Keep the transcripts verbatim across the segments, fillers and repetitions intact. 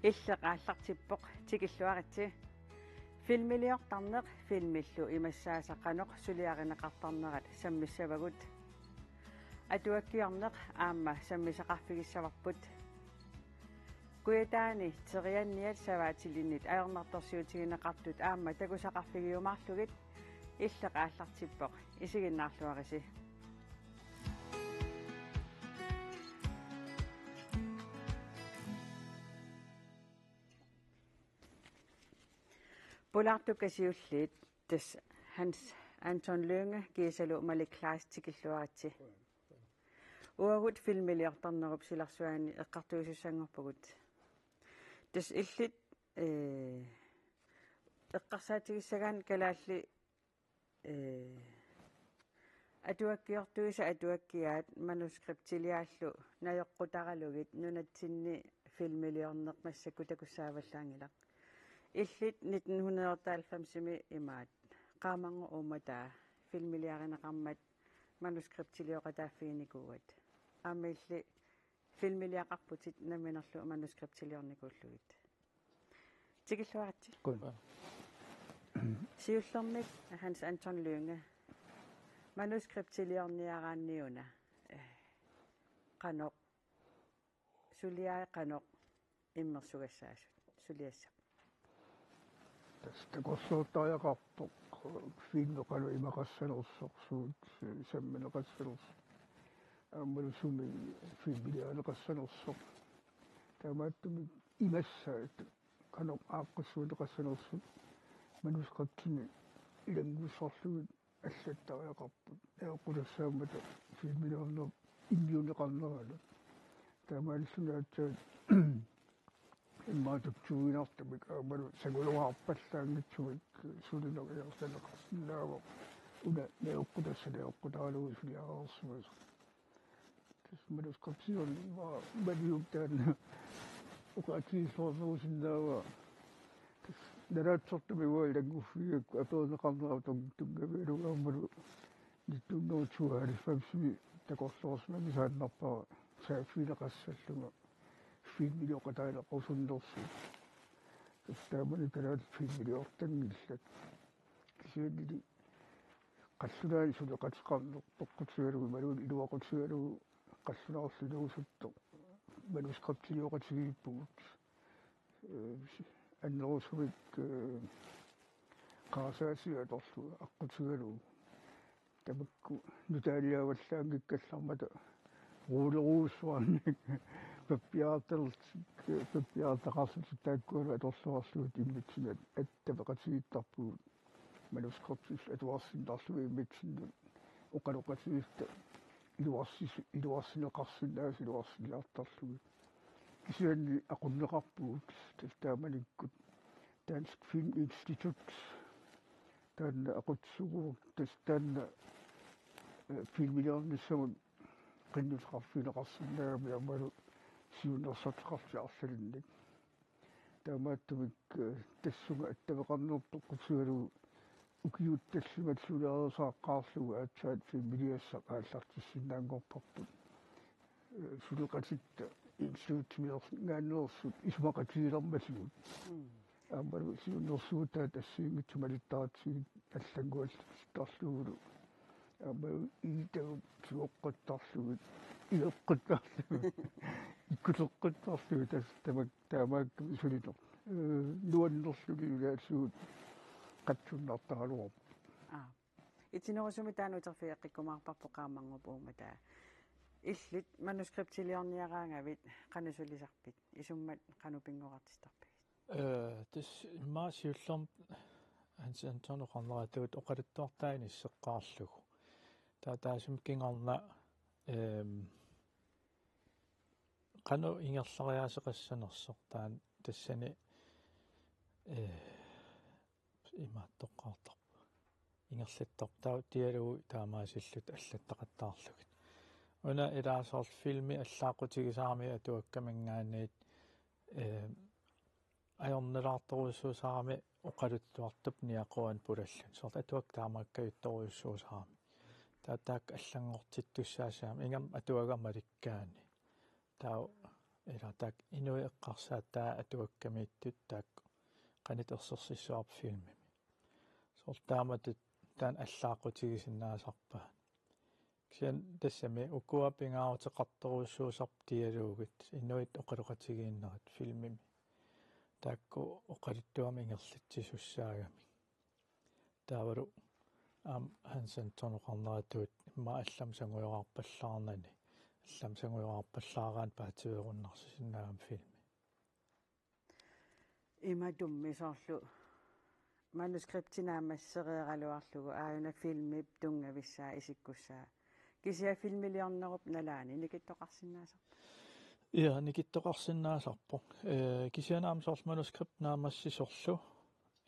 Illeq aallartippoq, tikilluaritsi. Filmiliortarneq filmillu imassaasa qanoq suliarineqartarnerat sammissavagut. Atuakkiorneq aamma sammisaqarfigissavarput. Kujataani terianniat savaatilinnit ajornartorsiutigineqartut aamma takusaqarfigiumaarlugit. Illeq aallartippoq, isiginnaarluarisi. Pulaartukka siulliit, tassa Hans Anton Lynge kiisalu Malik Klaas, tikilluaritsi. Uagut filmiliortarnerup silarsuani eqqartuisussanngorpugut. Tassa illit, ee, eqqarsaatigissagaanni kalaallit, ee, atuakkiortuisa atuakkiaat manuskriptiliaallu najoqqutaralugit nunatsinni filmiliorneq massakkut takussaavallaanngilaq. Illit nitten hundrede og otteoghalvfemsimi imaat Qaamannguup uummataa filmiliarineqarmat manuskriptilioqataaffiginikuuat. Aamma illit filmiliaqarputit namminerlu manuskriptiliornikuullugit. Tikilluaritsi. Kun. Siullermik Hans Anton Lynge. Manuskriptiliorniaraanni una, eh, qanoq, suliai qanoq immersugassaasut, suliassaq? Tassa takorloortariaqarpoq filmi qanoq imaqassanersoq, suut sammineqassanersoq. Aammalu sumi filmiliarineqassanersoq. Taamaattumik imassaat qanoq aaqqissuunneqassanersut manuskriptini ilanngussorlugit allattariaqarput. Eqqutassaammata filmiliorneq immiunneqarnerani. Taamaalilluni aatsaat immaqa tutsuiginartumik aammalu sangujoraarpallaanngitsumik sulineq ingerlanneqarsinnaavoq. Una najoqqutassat najoqqutaralugu suliareersimasoq. Tassa manuskriptiorneq immaqa Maliup taanna oqaatigissornerusinnaavaa. Tassa nalaatsortumik uanga ilannguffigigakku apereerneqarnera tun-, tunngavigalugu aammalu nitten hundrede og tooghalvfemsimi takorloorsimammisaannarpara saaffigineqassallunga filmilioqataaneqarusunnersoq. Tassa taamani kalaallit filmiliortanngillat. Kisiannili qallunaani suleqateqarneq peqqutigalugu imaluunniit iluaqutigalugu qallunaarlu inuusuttoq manuskriptilioqatigiippugut. Eh, annerusumik, eh, qarasaasiat atorlugu aqqutigalugu. Tamakku nutaaliavallaanngikkallarmata ruulerujussuarnik pappiarartalertik, pappiarartaqarlutik taakkualu atorluarlugit immitsinnut attaveqatigiittarpugut. Manuskriptillu atuarsinnarlugit immitsinnut oqaloqatigiissutta iluarsis-, iluarsineqarsinnaasut iluarsinniartarlugit. Kisianni aqunneqarpugut tassa taamanikkut Dansk Filminstitut taanna aqutsisuuvoq, tassa taanna, eh, filmiliornissamut qinnuteqarfigineqarsinnaagami aammalu siunnersorteqarlutik arlalinnik. Taamaattumik, eh, tassunga attaveqarneq peqqutigalugu ukiut tallimat suliarisaaqqaarlugu aatsaat filmiliassaq aallartissinnaanngorparput. Eh, suleqatitta institutsimiingaanneersut isumaqatigilermatigut. Mm. Aammalu siunnersuutaat assigiinngitsut malittaratsigit allannguallutittarlugulu. Aammalu iitagut tigoqqittarlugit, ileqqittarlugit, ikkuteqqittarlugit, tassa tamak-, taamaakkami sulineq. Eh, nuannerluni ilaatigut qatsunnartaraluarpoq. Aa. Itinerusumik taanna uterfigeqqikkumaarparput Qaamannguup uummataa. Illit manuskriptiliorniaraangavit qanoq sulisarpit? Isummat qanoq pinngorartittarpigit? Eh, tassa immaqa siullermik Hans Anton oqarneratigut oqaluttuartaa inisseqqaarlugu. Taava taassuma kingorna, ehm, qanoq ingerlariaaseqassanersoq taanna tassani, eh, imaattoqqaartarpoq. Ingerlattarpoq. Taava dialogi taamaasillutik allattaqattaarlugit. Una ilaa soorlu filmi allaaqqutigisarami atuakkaminngaanniit, eh, ajornalaartorujussuusarami oqaluttuartup niaqorani pulalluni. Soorlu atuakkat taamaakkajuttorujussuusarami. Taava taakku allanngortittussaassammata ingammik atuagaq malikkaani. Taava Ila taakku inuit eqqarsaataa atuakkamiittut taakku qanoq ersersissuarput filmimi. Soorlu taamatut taanna allaaqqutigisinnaasarpaat. Kisianni tassami ukua pingaaruteqartorujussuusarput dialogit, inuit oqaloqatigiinnerat filmimi. Taakku oqaluttuamik ingerlatsisussaagamik. Taavalu aamma Hans Antonip oqarneratut immaqa allamik sangujoraarpallaarnani, allamik sangujoraarpallaaraanni paatsiveerunnaarsisinnaagami filmi. Imaattummi soorlu manuskripti naammassereeraluarlugu aajuna filmip tunngavissaa isikkussaa. Kisianni filmiliornerup nalaani nikittoqarsinnaasarpoq. Ja, nikittoqarsinnaasarpoq. Ee, kisianni aamma soorlu manuskripti naammassisorlu,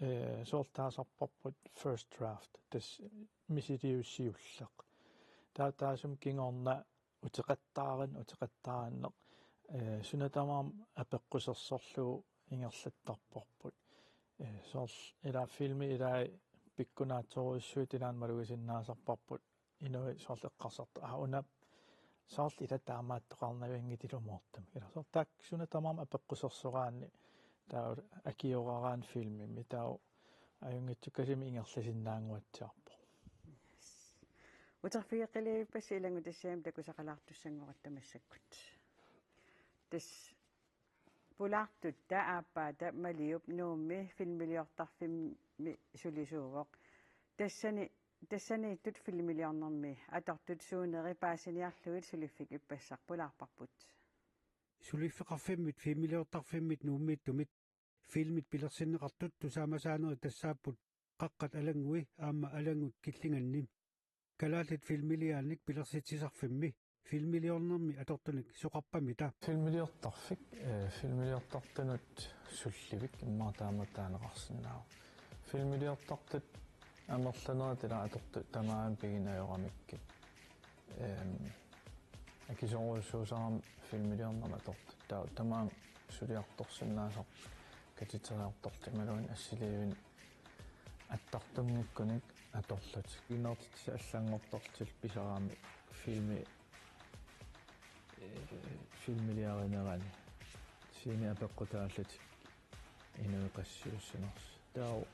ee, soorlu taasarparput first draft, tassa misiliusiulleq. Taava taassuma kingorna uteqattaarin-, uteqattaarinneq, ee, suna tamarmi apeqqusersorlugu ingerlattarparput. Ee, soorlu ila filmi ilai pikkunaatsorujussuit ilaanni malugisinnaasarparput inuit soorlu eqqarsartut: "Aa, una soorlu ila taamaattoqarnavianngilaq ilumoortumik." Ila soorlu taakku suna tamarmi apeqqusersoraanni taava akioraraanni filmimi taava ajunngitsukasimmik ingerlasinnaannguatsiarpoq. Uterfigeqqilivippassaq ilanngutassiami takusaqalaartussanngorutta massakkut. Tassa pulaartutta aappaata Maliup Nuummi filmiliortarfimmi sulisuuvoq. Tassani, tassaniittut filmiliornermi atortut suuneri paasiniarlugit suliffik ippassaq pulaarparput. Suliffeqarfimmit filmiliortarfimmit Nuummiittumit filmit pilersinneqartut tusaamasaanerit tassaapput Qaqqat Alanngui aamma Alanngut Killinganni. Kalaallit Filmiliaannik pilersitsisarfimmi filmiliornermi atortunik soqarpamita? Filmiliortarfik, ee, filmiliortartunut sullivik immaqa taamatut taaneqarsinnaavoq. Filmiliortartut amerlanerit ila atortut tamaasa piginajoramikkit. Ehm, akisoorujussuusarami filmiliornermi atortut. Taava tamaasa suliartorsinnaasarput katiteriartortut imaluunniit assiliivinik attartunngikkunik atorlutik. Inertitsi allanngortartillutik pisarami filmi, eh, filmiliarinerani. Scenenik apeqqutaallutik inuit qassiussinersi. Taava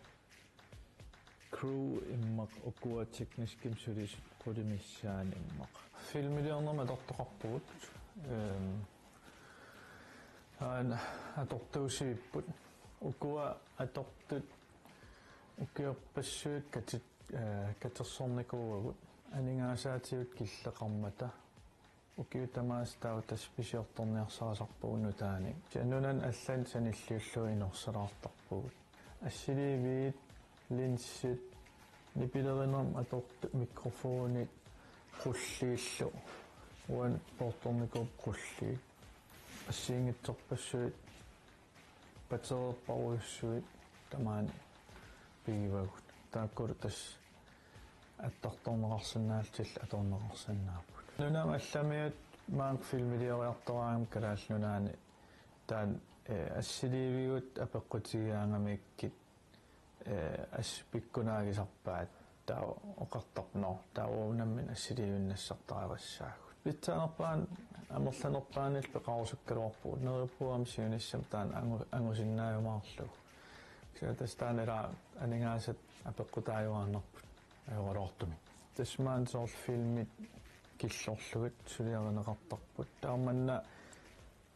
crew immaqa ukua tekniskimik sulisut qulit missaanni immaqa. Filmiliornermi atortoqarpugut. Ehm, aana atortuusivipput. Ukua atortut ukiorpassuit katit-, eh, katersornikuuagut. Aningaasaatigut killeqarmata. Ukiut tamaasa taava tassa pisiortorniarsariaqarpugut nutaanik. Kisianni nunani allani sanilliullugu inorsalaartarpugut. Assiliiviit, linsit, nipilerinermut atortut mikrofonit, qulliillu. Uani poortornikuupput qulliit. Assigiinngitsorpassuit, batteriipparujussuit tamaani pigivagut. Taakkulu tassa attartorneqarsinnaallutillu atorneqarsinnaapput. Nunami allamiut maani filmilioriartoraangami Kalaallit Nunaanni taanna, eh, assiliivigut apeqqutigigaangamikkit, eh, assut pikkunaagisarpaat taava oqartarpoq: "Nå, taava unammin assiliivinnut nassartariaqassaagut." Pitsaanerpaamik amerlanerpaanillu peqarusukkaluarpugut, neriuppunga siunissami taanna angu-, angusinnaajumaarlugu. Kisianni tassa taanna ila aningaasat apeqqutaajuaannarput ajoraluartumik. Tassa maani soorlu filmit killorlugit suliarineqartarput. Taava manna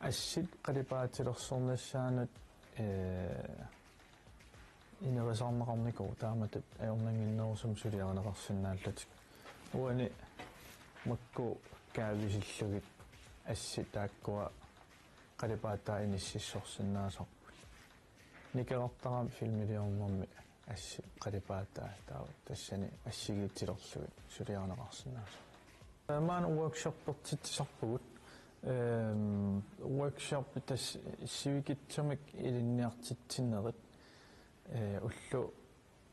assit qalipaatilersornissaannut, eh, inerisarneqarnikuuvoq taamatut ajornannginnerusumik suliarineqarsinnaallutik. Uani makku kaavisillugit assit taakkua qalipaataa inississorsinnaasarput. Nikerartarami filmiliornermi assit qalipaataa taava tassani assigiitsilerlugit suliarineqarsinnaasarput. Maani workshoppertitsisarpugut. Ehm, workshoppi tassa sivikitsumik ilinniartitsinerit, eh, ullut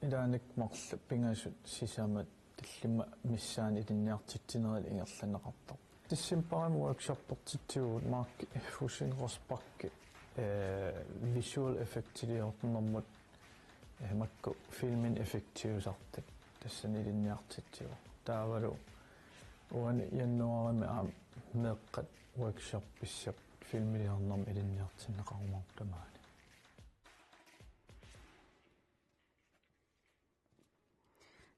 ilaanni marluk pingasut sisamat tallimat missaanni ilinniartitsinerit ingerlanneqartarput. Decembarimi workshoppertitsivugut Mark Fussen Rosbach, eh, visual effectiliornermut, eh, makku filmini effektiusartut tassani ilinniartitsivoq. Taavalu uani januaarimi aamma meeqqat workshoppissapput Filmiliornermi ilinniartinneqarumaarpoq tamaani.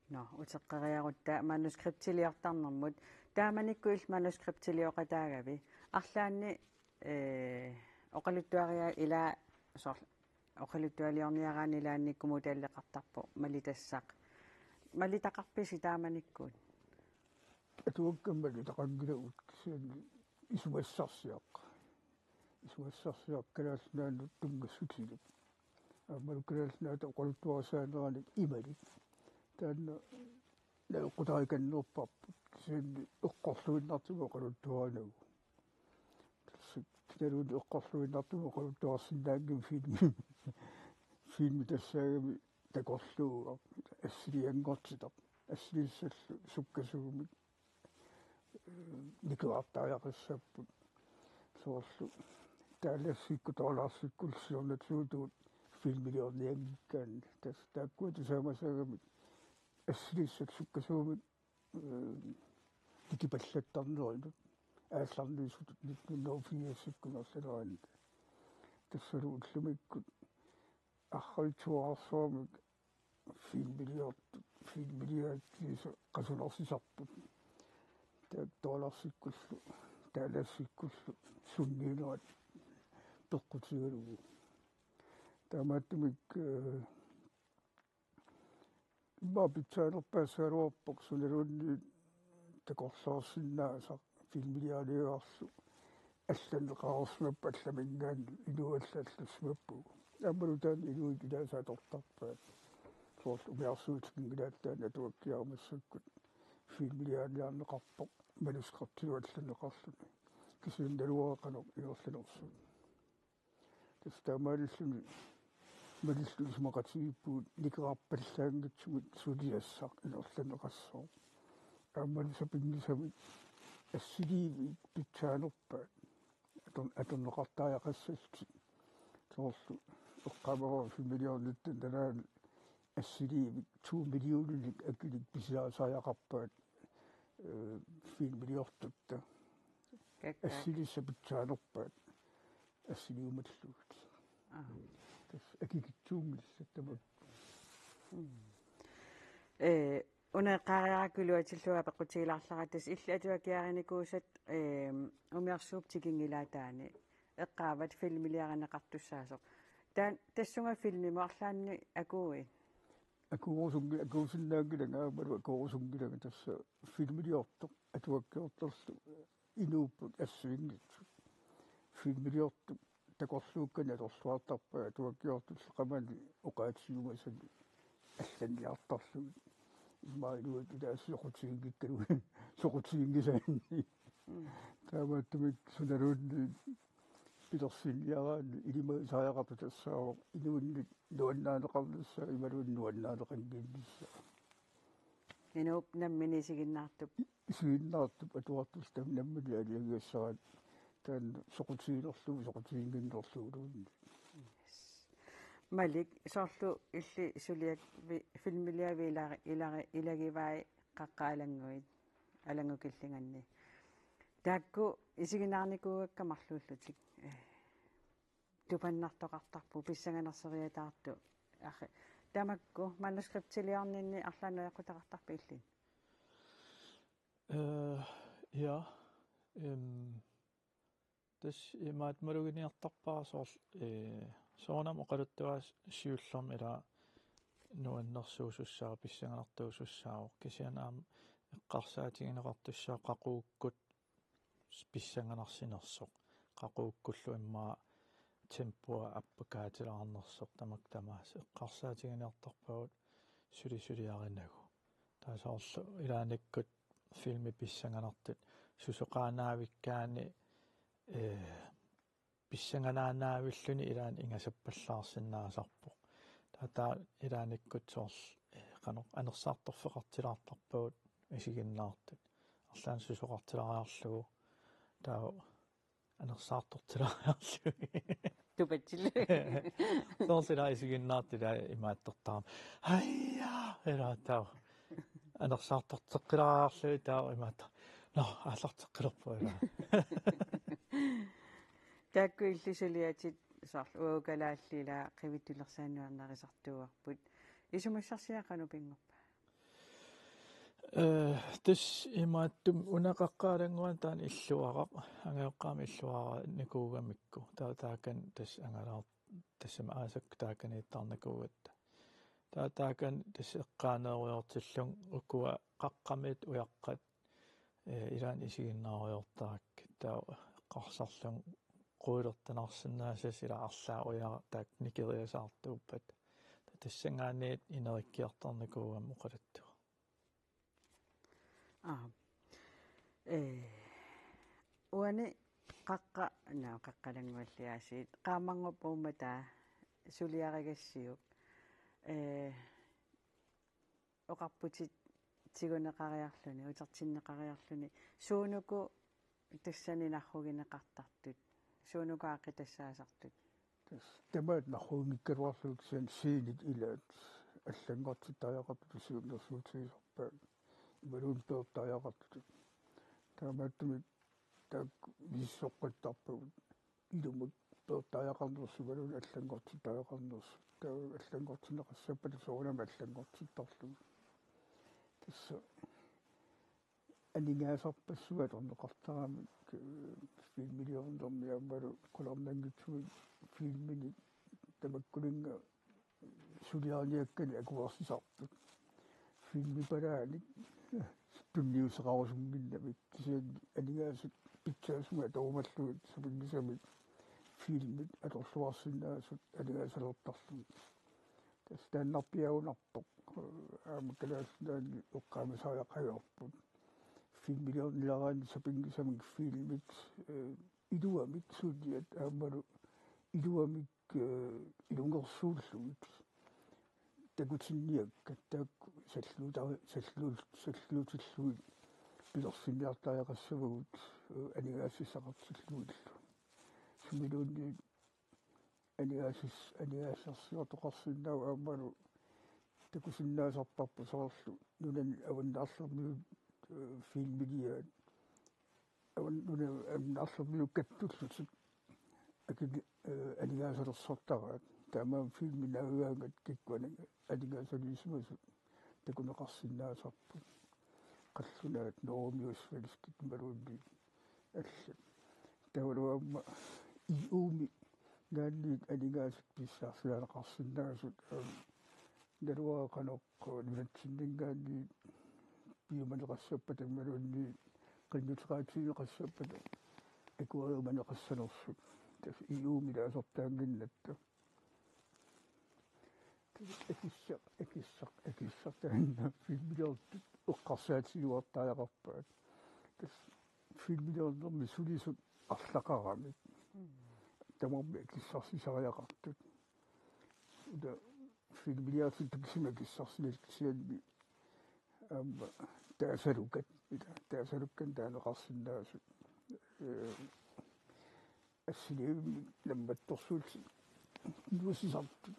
Nå, uteqqeriarutta manuskriptiliortarnermut. Taamanikkut illit manuskriptilioqataagavi. Arlaanni eh, oqaluttuariaat ilaa soorlu oqaluttualiorniaraanni ilaannikkut modelleqartarpoq malitassaq. Malitaqarpisi taamanikkut? Atuakkammallu taqanngilaq kisianni isumassarsiaq. Isumassarsiaq Kalaallit Nunaannut tunngassutilik. Aammalu Kalaallit Nunaata oqaluttuarisaaneranik imalik. Taanna najoqqutarikannerparput kisianni eqqorluinnartumik oqaluttuarinagu. Tassa kinaluunniit eqqorluinnartumik oqaluttuarsinnaanngimmat filmi. Filmi tassaagami takorluugaq assilianngortitaq. Assiliissallu sukkasuumik eh, nikerartariaqassapput. Soorlu taalassikku toolaarsikkullu siornatigut filmiliornianngikkaanni. Tassa taakkua tusaamasaagamik assiliissat sukkasuumik eh, tikipallattarnerinut aallarniisutut nitten hundrede og firsikkunerleraanni. Tassalu ullumikkut arralitsuararsuarmik filmiliortut, filmiliaatsit qasunarsisarput. Taakku toolaarsikkullu, taalassikkullu, sunniinerat peqqutigalugu. Taamaattumik eh, immaqa pitsaanerpaassagaluarpoq sunaluunniit takorloorsinnaasaq filmiliaaniagarlu allanneqareersimappat allaminngaanniit inuit allat allassimappagu. Aammalu taanna inuit ilaasa atortarpaat. Soorlu umiarsuit tikinngilaat taanna atuakkiarmat massakkut filmiliaaniarneqarpoq manuskriptilu allanneqarluni. Kisianni naluara qanoq ingerlanersoq. Tassa taamaalilluni malillugu isumaqatigiippugut nikerarpallaanngitsumik suliassaq ingerlanneqassooq. Aammalu sapinngisamik assiliivik pitsaanerpaat ator-, atorneqartariaqassallutik. Soorlu eqqaamavara filmiliornitta nalaani assiliivik to millioninik akilik pisiarisariaqarpaat eh, filmiliortutta. Kakkaak. Assilissat pitsaanerpaat assiliumallugit. Aa. Tassa akikitsuunngillat tamakku. Eh, una eqqaariarakku iluatsillugu apeqqutigilaarlara, tassa illit atuakkiarinikuusat eh, umiarsuup tikinngilaataani eqqaavat filmiliarineqartussaasoq. Taan-, tassunga filmimut arlaannik akuuit? Akuurusunngi-, akuusinnaanngilanga aammalu akuurusunngilanga tassa filmiliortoq atuakkiortorlu inuupput assigiinngitsut. Filmiliortut takorluukkanik atorluartarpaat atuakkiortullu qamani oqaatigisimasani allanniartarlugit. Immaqa inuit ilaasa soqutiginngikkaluit soqutiginngisaanni. Mm. Taamaattumik sunaluunniit pilersinniaraanni ilimagisariaqartoq tassaavoq inuinnut nuannaaneqarnissaa imaluunniit nuannaaneqannginnissaa. Inuup nammineq isiginnaartup. Isiginnaartup atuartullu tamanna nammineq aalajangigassaraat taanna soqutiginerlugu soqutiginnginnerluguluunniit. Malik, soorlu illit suliak vi-, filmiliavit ilari-, ilari-, ilagivai Qaqqaalannguit, Alanngukillinganni. Taakku isiginnaarnikuugakka marluullutik. Eh, tupannartoqartarput, pissanganarsereertartut. Arri. Tamakku manuskriptiliorninni arlaannik ajoqutaqartarpit illit? Eh, ja. Ehm, tassa imaattumik maluginiartarpara soorlu, eh, soorunami oqaluttuarisat siullermik ila nuannersuusussaavoq, pissanganartuusussaavoq, kisianni aamma eqqarsaatigineqartussaavoq qaqugukkut pissanganarsinersoq, qaqugukkut immaqa tempoa appakaatilaarnersoq, tamakku tamaasa eqqarsaatigineqartarpagut sulisuliarinagu. Taava soorlu ilaannikkut filmi pissanganartut susoqaannaavikkaanni, eh, pissanganaannaavilluni ilaanni ingasappallaarsinnaasarpoq. Taava taava ilaannikkut soorlu, eh, qanoq anersaartorfeqartilaartarpagut isiginnaartut. Arlaannik susoqartilaariarlugu taava anersaartortilaariarlugit. Tupatsillu. Soorlu ila isiginnaartut ila imaattortarami. Haija! Ila taava. Anersaartorteqqilaariarlugit taava imaattoq. Nå, aallarteqqilerpoq ila. Taakku illit suliatit soorlu uagut kalaallit ilaa qivittulersaannuarnarisartuuarput. Isumassarsiaq qanoq pinngorpa? Eh, tassa imaattumik una Qaqqat Alannguani taanna illuaraq, angajoqqaami illuaranikuugamikku. Taava taakani tassa angalaar-, tassami aasakkut taakaniittarnikuugatta. Taava taakani tassa eqqaaneerujoortillunga ukua qaqqamiit ujaqqat, eh, ilaanni isiginnaarujoortarakkit. Taava eqqarsarlunga quilertanarsinnaasasi ilaa arlaat ujaraq taakku nikeriasaartuuppata. Taava tassanngaanniit inerikkiartornikuugama oqaluttuaq. Aa. Ee, uani Qaqqat, naa, Qaqqat Alanngualli aasiit. Qaammarnguup uummataa suliarigassiuk. Ee, oqarputit tiguneqariarluni, utertinneqariarluni. Suunuku tassani narrugineqartartut? Suunuku aaqqitassaassartut? Tassa tamaat narruginngikkaluarlugit kisianni scenit ilaat allanngortittariaqartutut siunnersuutigisarpaat. Imaluunniit peertariaqartutut. Taamaattumik taakku misissoqqittarpagut. Ilummik peertariaqarnersut imaluunniit allanngortittariaqarnersut. Taava allanngortinneqassappata soorunami allanngortittarlugit. Tassa aningaasarpassuit atorneqartaramik, eh, filmiliornermi aammalu qularnanngitsumik filminik tamakkuninnga suliariniakkanik akuersisartut. Filmipalaanik tunniusseqarusunnginnamik kisianni aningaasat pitsaasumik atorumallugit sapinngisamik filmit atorluarsinnaasut aningaasalertarlugit. Tassa taannarpiaagunarpoq, eh, aamma Kalaallit Nunaanni eqqaamasariaqareerput. Filmiliornileraanni sapinngisamik filmit, eh, iluamik suliat aammalu iluamik, eh, ilungersuullugit takutinniakkat taakku salluuta-, salluul-, salluutillugit pilersinniartariaqassavagut, eh, aningaasassaqartillugillu. Sumiluunniit aningaasas-, aningaasarsiortoqarsinnaavoq aammalu takusinnaasarparput soorlu nunani avannarlermiut, eh, filmiliaat. Avan-, nunani avannarlermiut kattullutik akili-, eh, aningaasalersortaraat. Taamaammat filmit naagaangat kikkut aninga-, aningaasaliisimasut takuneqarsinnaasarput. Qallunaat, norrønuat, svenskit imaluunniit allat. Taavalu aamma E U-mi naanniit aningaasat pissarsiarineqarsinnaasut, aamma naluara qanoq nunatsinninngaanniit piumaneqassappata imaluunniit qinnuteqaatiginiaqassappata akueriumaneqassanersut. Tassa E U-mi ilaasortaannginnatta. Akissaq, akissaq, akissaq taanna filmiliortut eqqarsaatigiuartariaqarpaat. Tassa filmiliornermi sulisut arlaqaramik. Tamarmik akissarsisariaqartut. Uta filmiliartut takusimi akissarsineq kisianni aamma taasalukat, ila, taasalukkanik taaneqarsinnaasut, eh, assiliivimmik nammattorsuullutik nuusisartut.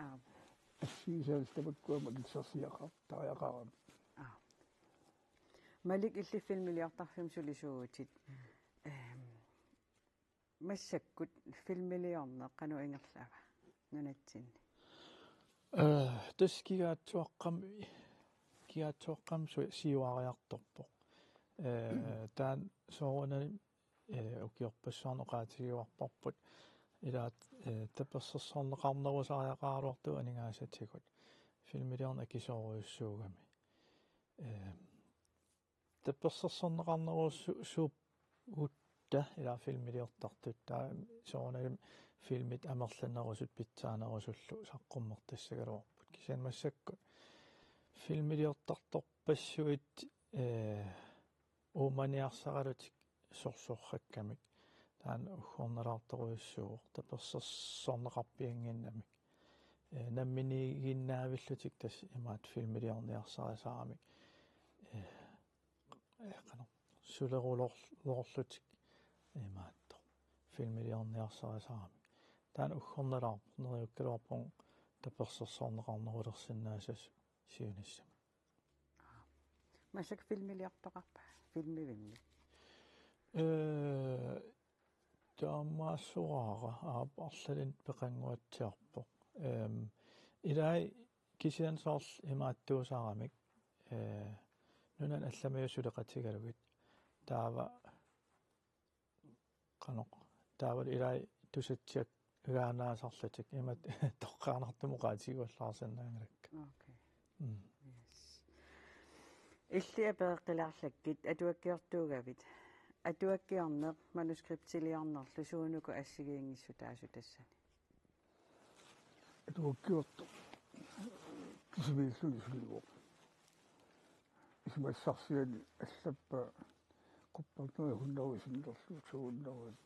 Aap. Assigisaallu tamakku aamma akissarsiaqartariaqarami. Aap. Malik, illit filmiliortarfimmi sulisuuvutit. Ehm, massakkut filmiliorneq qanoq ingerlava nunatsinni? Eh, tassa Kigaatsuaqqami, Kigaatsuaqqami su-, siuariartorpoq. Eh, taanna soorunami, eh, ukiorpassuarni oqaatigiuarparput. Ilaat, eh, tapersersorneqarnerusariaqaraluartugut aningaasatigut. Filmiliorneq akisoorujussuugami. Eh, tapersersorneqarnerusu-, suupput ila filmiliortartut, taava soorunalimi filmit amerlanerusut pitsaanerusullu saqqummertassagaluarput. Kisianni massakkut filmiliortartorpassuit, eh, uumaniarsaralutik sorsorrakkamik. Taanna uggornalaartorujussuuvoq tapersersorneqarpiannginnamik. Eh, namminiiginnaavillutik tassa imaattoq filmiliorniarsarisaaramik. Eh, eh, qanoq, suleruloor-, loorlutik imaattoq filmiliorniarsarisaaramik. Taanna uggornalaarpoq, neriukkaluarpunga tapersersorneqarnerulersinnaasassi siunissami. Massakkut filmiliortoqarpa? Filmivimmi? Eh, taamaassoraara, aap, arlalinnik peqannguatsiarpoq. Ehm, ilai kisianni soorlu imaattuusaramik, eh, nunani allamiut suleqatigalugit. Taava qanoq. Taava ilai tusatsiagaannaasarlutik imatut toqqaannartumik oqaatigivallaasinnaanngilakka. Okay. Mm. Yes. Illit apereqqilaarlakkit atuakkiortuugavit. Atuakkiorneq manuskriptiliornerlu suunuku assigiinngissutaasut tassani? Atuakkiortoq kisimiilluni sulivoq. Isumassarsiani allappaa quppernerit hunnorujuit sinnerlugit suunneruit.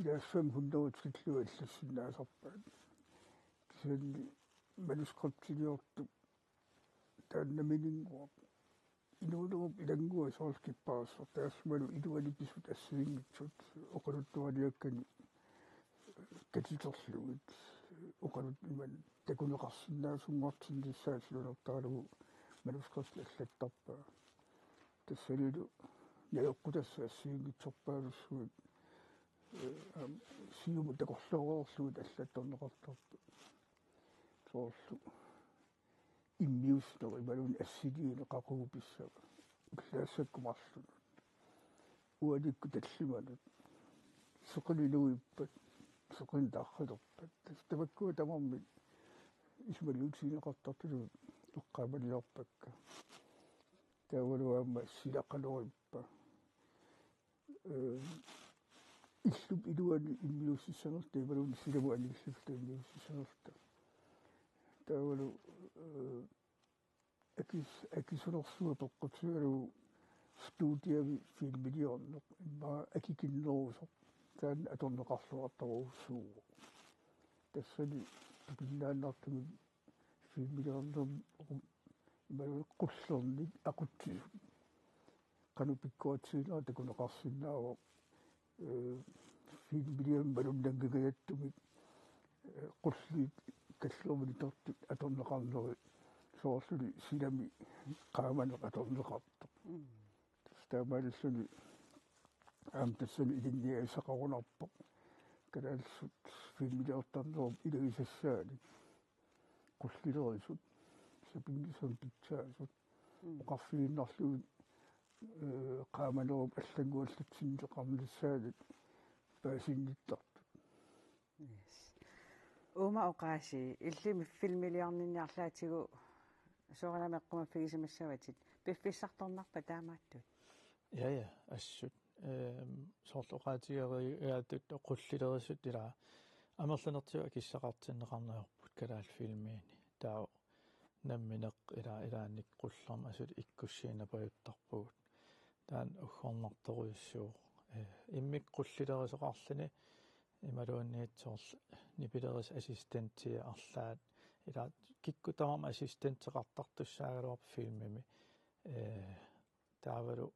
Ilaassammi hunnorujuit tikillugu allassinnaasarpaat. Kisianni manuskriptiliortup taanna nammineq inuunerup ilannguaq soorlu kipparissortaassumalu iluani pisut assigiinngitsut oqaluttuariakkani katiterlugit oqalut iman takuneqarsinnaasunngortinnissaat siunertaralugu manuskripti allattarpaa. Tassanilu najoqqutassat assigiinngitsorpaalussuit, eh, aamma siumut takorlooreerlugit allattorneqartarput. Soorlu immiussineq imaluunniit assiliineq qaqugu pissava ullaassakku marlunut. Uanikkut tallimanut. Seqineq nuippat, seqineq tarrilerpat. Tassa tamakkua tamarmik isumaliutigineqartartutut eqqaamaniarpakka. Taavalu aamma silaqalerippa. Eh, illup iluani immiussissanerluta imaluunniit silamut anillilluta immiussissanerluta. Taavalu, eh, akis-, akisunersuaq peqqutigalugu studiami filmiliorneq immaqa akikinnerusoq. Taanna atorneqarluartorujussuuvoq. Tassani tupinnaannartumik filmiliornermi imaluunniit qullernik aqutsisut. Qanoq pikkoratsiginera takuneqarsinnaavoq, eh, filmiliami malunnanngingajattumik, eh, qulliit kalleruminittartut atorneqarneri soorluli silami qaamaneq atorneqartoq. Mm. Tassa taamaalilluni aamma tassani ilinniagasaqarunarpoq. Kalaallisut filmiliortarnerup ilagisassaanik. Qullilerisut, sapinngisamik pitsaasut, mm, oqarfigiinnarlugit, eh, qaamanerup allannguallatsinneqarnissaanut paasinnittartut. Yes. Uuma oqaasii, illimmi filmiliorninni arlaatigut soorunami eqqumaffigisimassavatit, piffissartornarpa taamaattut? Ja, ja, assut. Ehm, soorlu oqaatigerigaatut qullilerisut ila amerlanertigut akissaqartinneqarneq ajorput Kalaallit Filmiini. Taava nammineq ila ilaanni qullermik asuli ikkussiinapajuttarpugut. Taanna uggornartorujussuuvoq. Eh, immikkut qullilerisoqarluni imaluunniit soorlu nipilerissut assistentia arlaat ila kikkut tamarmik assistenteqartartussaagaluarput filmimi. Eh, Taavalu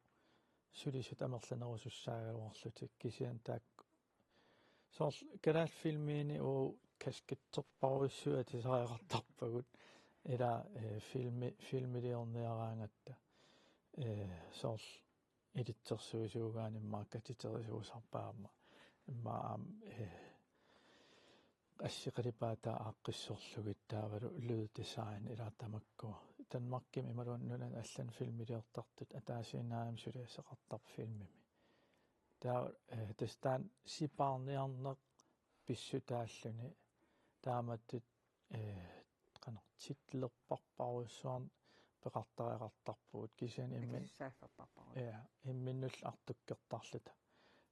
sulisut amerlanerusussaagaluarlutik kisianni taakku. Soorlu Kalaallit Filmiini uagut kaskitserparujussuit atisariaqartarpagut ila, eh, filmi-, filmiliorniaraangatta. Eh, soorlu ilitsersuisuugaanni immaqa katiterisuusarpaat aamma. Immaqa aamma, eh, assi qalipaataa aaqqissorlugit taavalu lyddesign ila tamakkua. Danmarkimi imaluunniit nunani allani filmiliortartut ataasiinnaagami suliassaqartarput filmimi. Taava, eh, tassa taanna sipaarniarneq pissutaalluni taamatut, eh, qanoq titlerparparujussuarnik peqartariaqartarpugut kisianni immin-, Akisussaaffeqartarpagut. Ja, imminnullu artukkertarluta.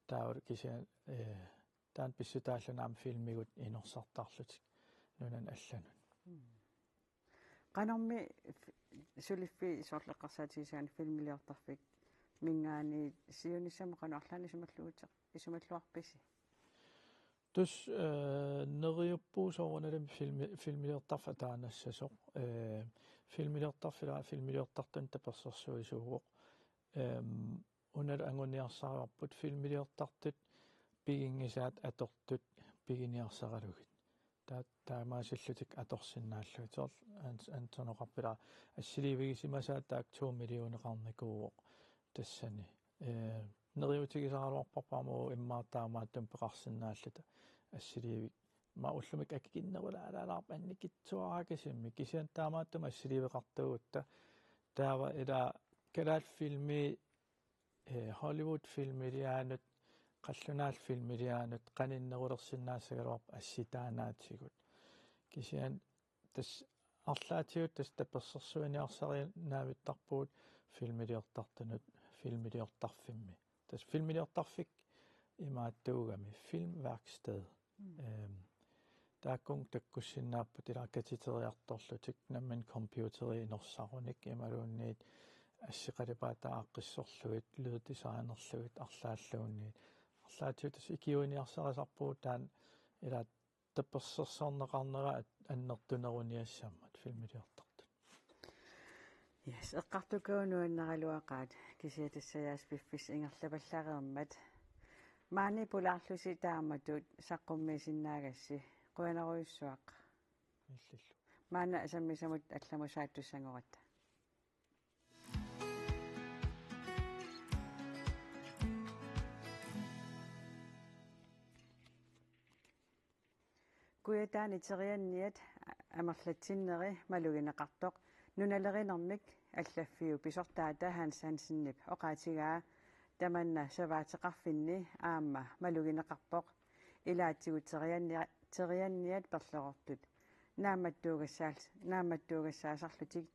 Taavalu kisianni, eh, Taanna pissutaalluni aamma filmigut inorsartarlutik nunani allanut. Qanormi f-, suliffiit soorlu eqqarsaatigisaanni filmiliortarfik mingaani siunissamut qanoq arlaannik isumalluute-, isumalluarpisi? Tassa, eh, neriuppugut soorunalimi filmi-, filmiliortarfik ataanassasoq. Eh, filmiliortarfik ila filmiliortartunik tapersersuisuuvoq. Ehm, Unalu anguniarsarivarput filmiliortartut piginngisaat atortut piginiarsaralugit. Taa-, taamaasillutik atorsinnaallugit. Soorlu Ans-, Anton oqarpoq ila assiliivigisimasaat taakku to millioneqarnikuuvoq tassani. Ee, neriuutigisaraluarparput aamma immaqa taamaattumik peqarsinnaalluta assiliivik. Immaqa ullumikkut akikinnerulaalaalaarpoq annikitsuarakasimmik, kisianni taamaattumik assiliiveqartuugutta. Taava ila kalaallit filmi, eh, Hollywood-filmiliaanut, qallunaat filmiliaanut qaninnerulersinnaassagaluarpoq assitaanaatigut. Kisianni tassa arlaatigut tassa tapersersuiniarsariinnaavittarpugut filmiliortartunut, filmiliortarfimmi. Tassa filmiliortarfik imaattuugami, filmværksted. Mm. Ehm, taakkununnga takkussinnaapput ila katiteriartorlutik nammineq computeri inorsarunik imaluunniit assi qalipaataa aaqqissorlugit, lyddesignerlugit arlaalluunniit. Arlaatigut tassa ikiuiniarsarisarpugut taanna ila tapersersorneqarnera at-, annertuneruniassammat filmiliortartut. Yes, eqqartukkagut nuannaraluaqaat, kisianni tassa Jaas piffissaq ingerlapallareermat. Maani pulaarlusi taamatut saqqummiisinnaagassi, qujanarujussuaq. Illillu. Maanna sammisamut allamut saattussanngorutta. Kujataani terianniat amerlatsinneri malugineqartoq nunalerinermik allaffiup pisortaata Hans Hansenip oqaatigaa tamanna savaateqarfinni aamma malugineqarpoq, ilaatigut teriannia-, terianniat perlerortut naammattuugassaal-, naammattuugassaasarlutik.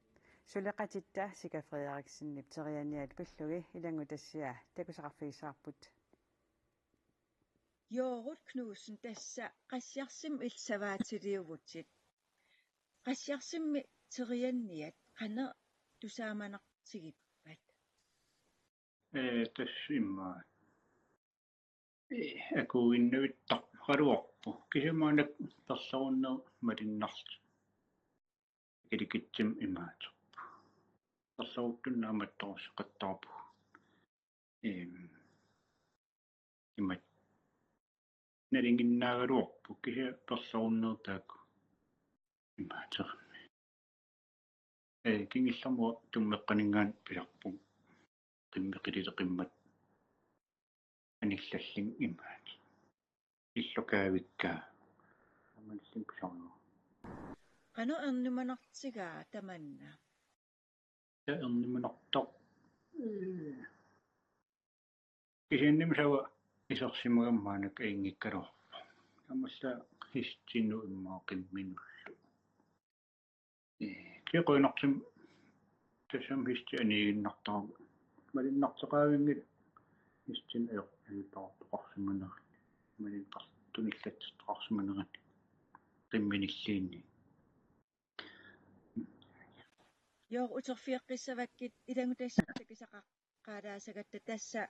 Suleqatitta Sika Frederiksenip terianniat pillugu ilanngutassiaa takusaqarfigissavarput. Joorut Knudsen, tassa qassiarsimmik illit savaatiliuvutit. Qassiarsimmik terianniat qanoq tusaamanartigippat? Ee, tassa immaqa, ee, akuuginnavittarparaluarpoq. Kisianni maannakkut perlerunneq malinnarlugu. Kilikitsumik imaaterpoq. Perleruttunut naammattoorseqattaarpugut. Ehm, imatut nalinginnaagaluarpoq, kisianni perlerunneq taakku imaateqimmat. Ee, kingullermik tummeqqaninngaanniit pisarpunga. Qimmeq qilili qimmat anillallunga imaat. Illukaavikkaa. Amalling pisarnera. Qanoq ernumanartigaa tamanna? Tassa ernumanartoq. Ee. Kisiannimi sava isersimagama maannakkut ajunngikkaluarpoq. Taamaasilluni hestinut immaqa qimminullu. Ee, kisianni qujanartumik tassami hesti aniiginnartarami. Malinnartoqaavinngilaq hestinik ajo-, ajoqertoqarsimanerani. Malinnartoq tunillatsertoqarsimanerani. Qimminilluunniit. Joorut, uterfigeqqissavakkit ilanngutassiaq takusaqaqqaalaassagatta, tassa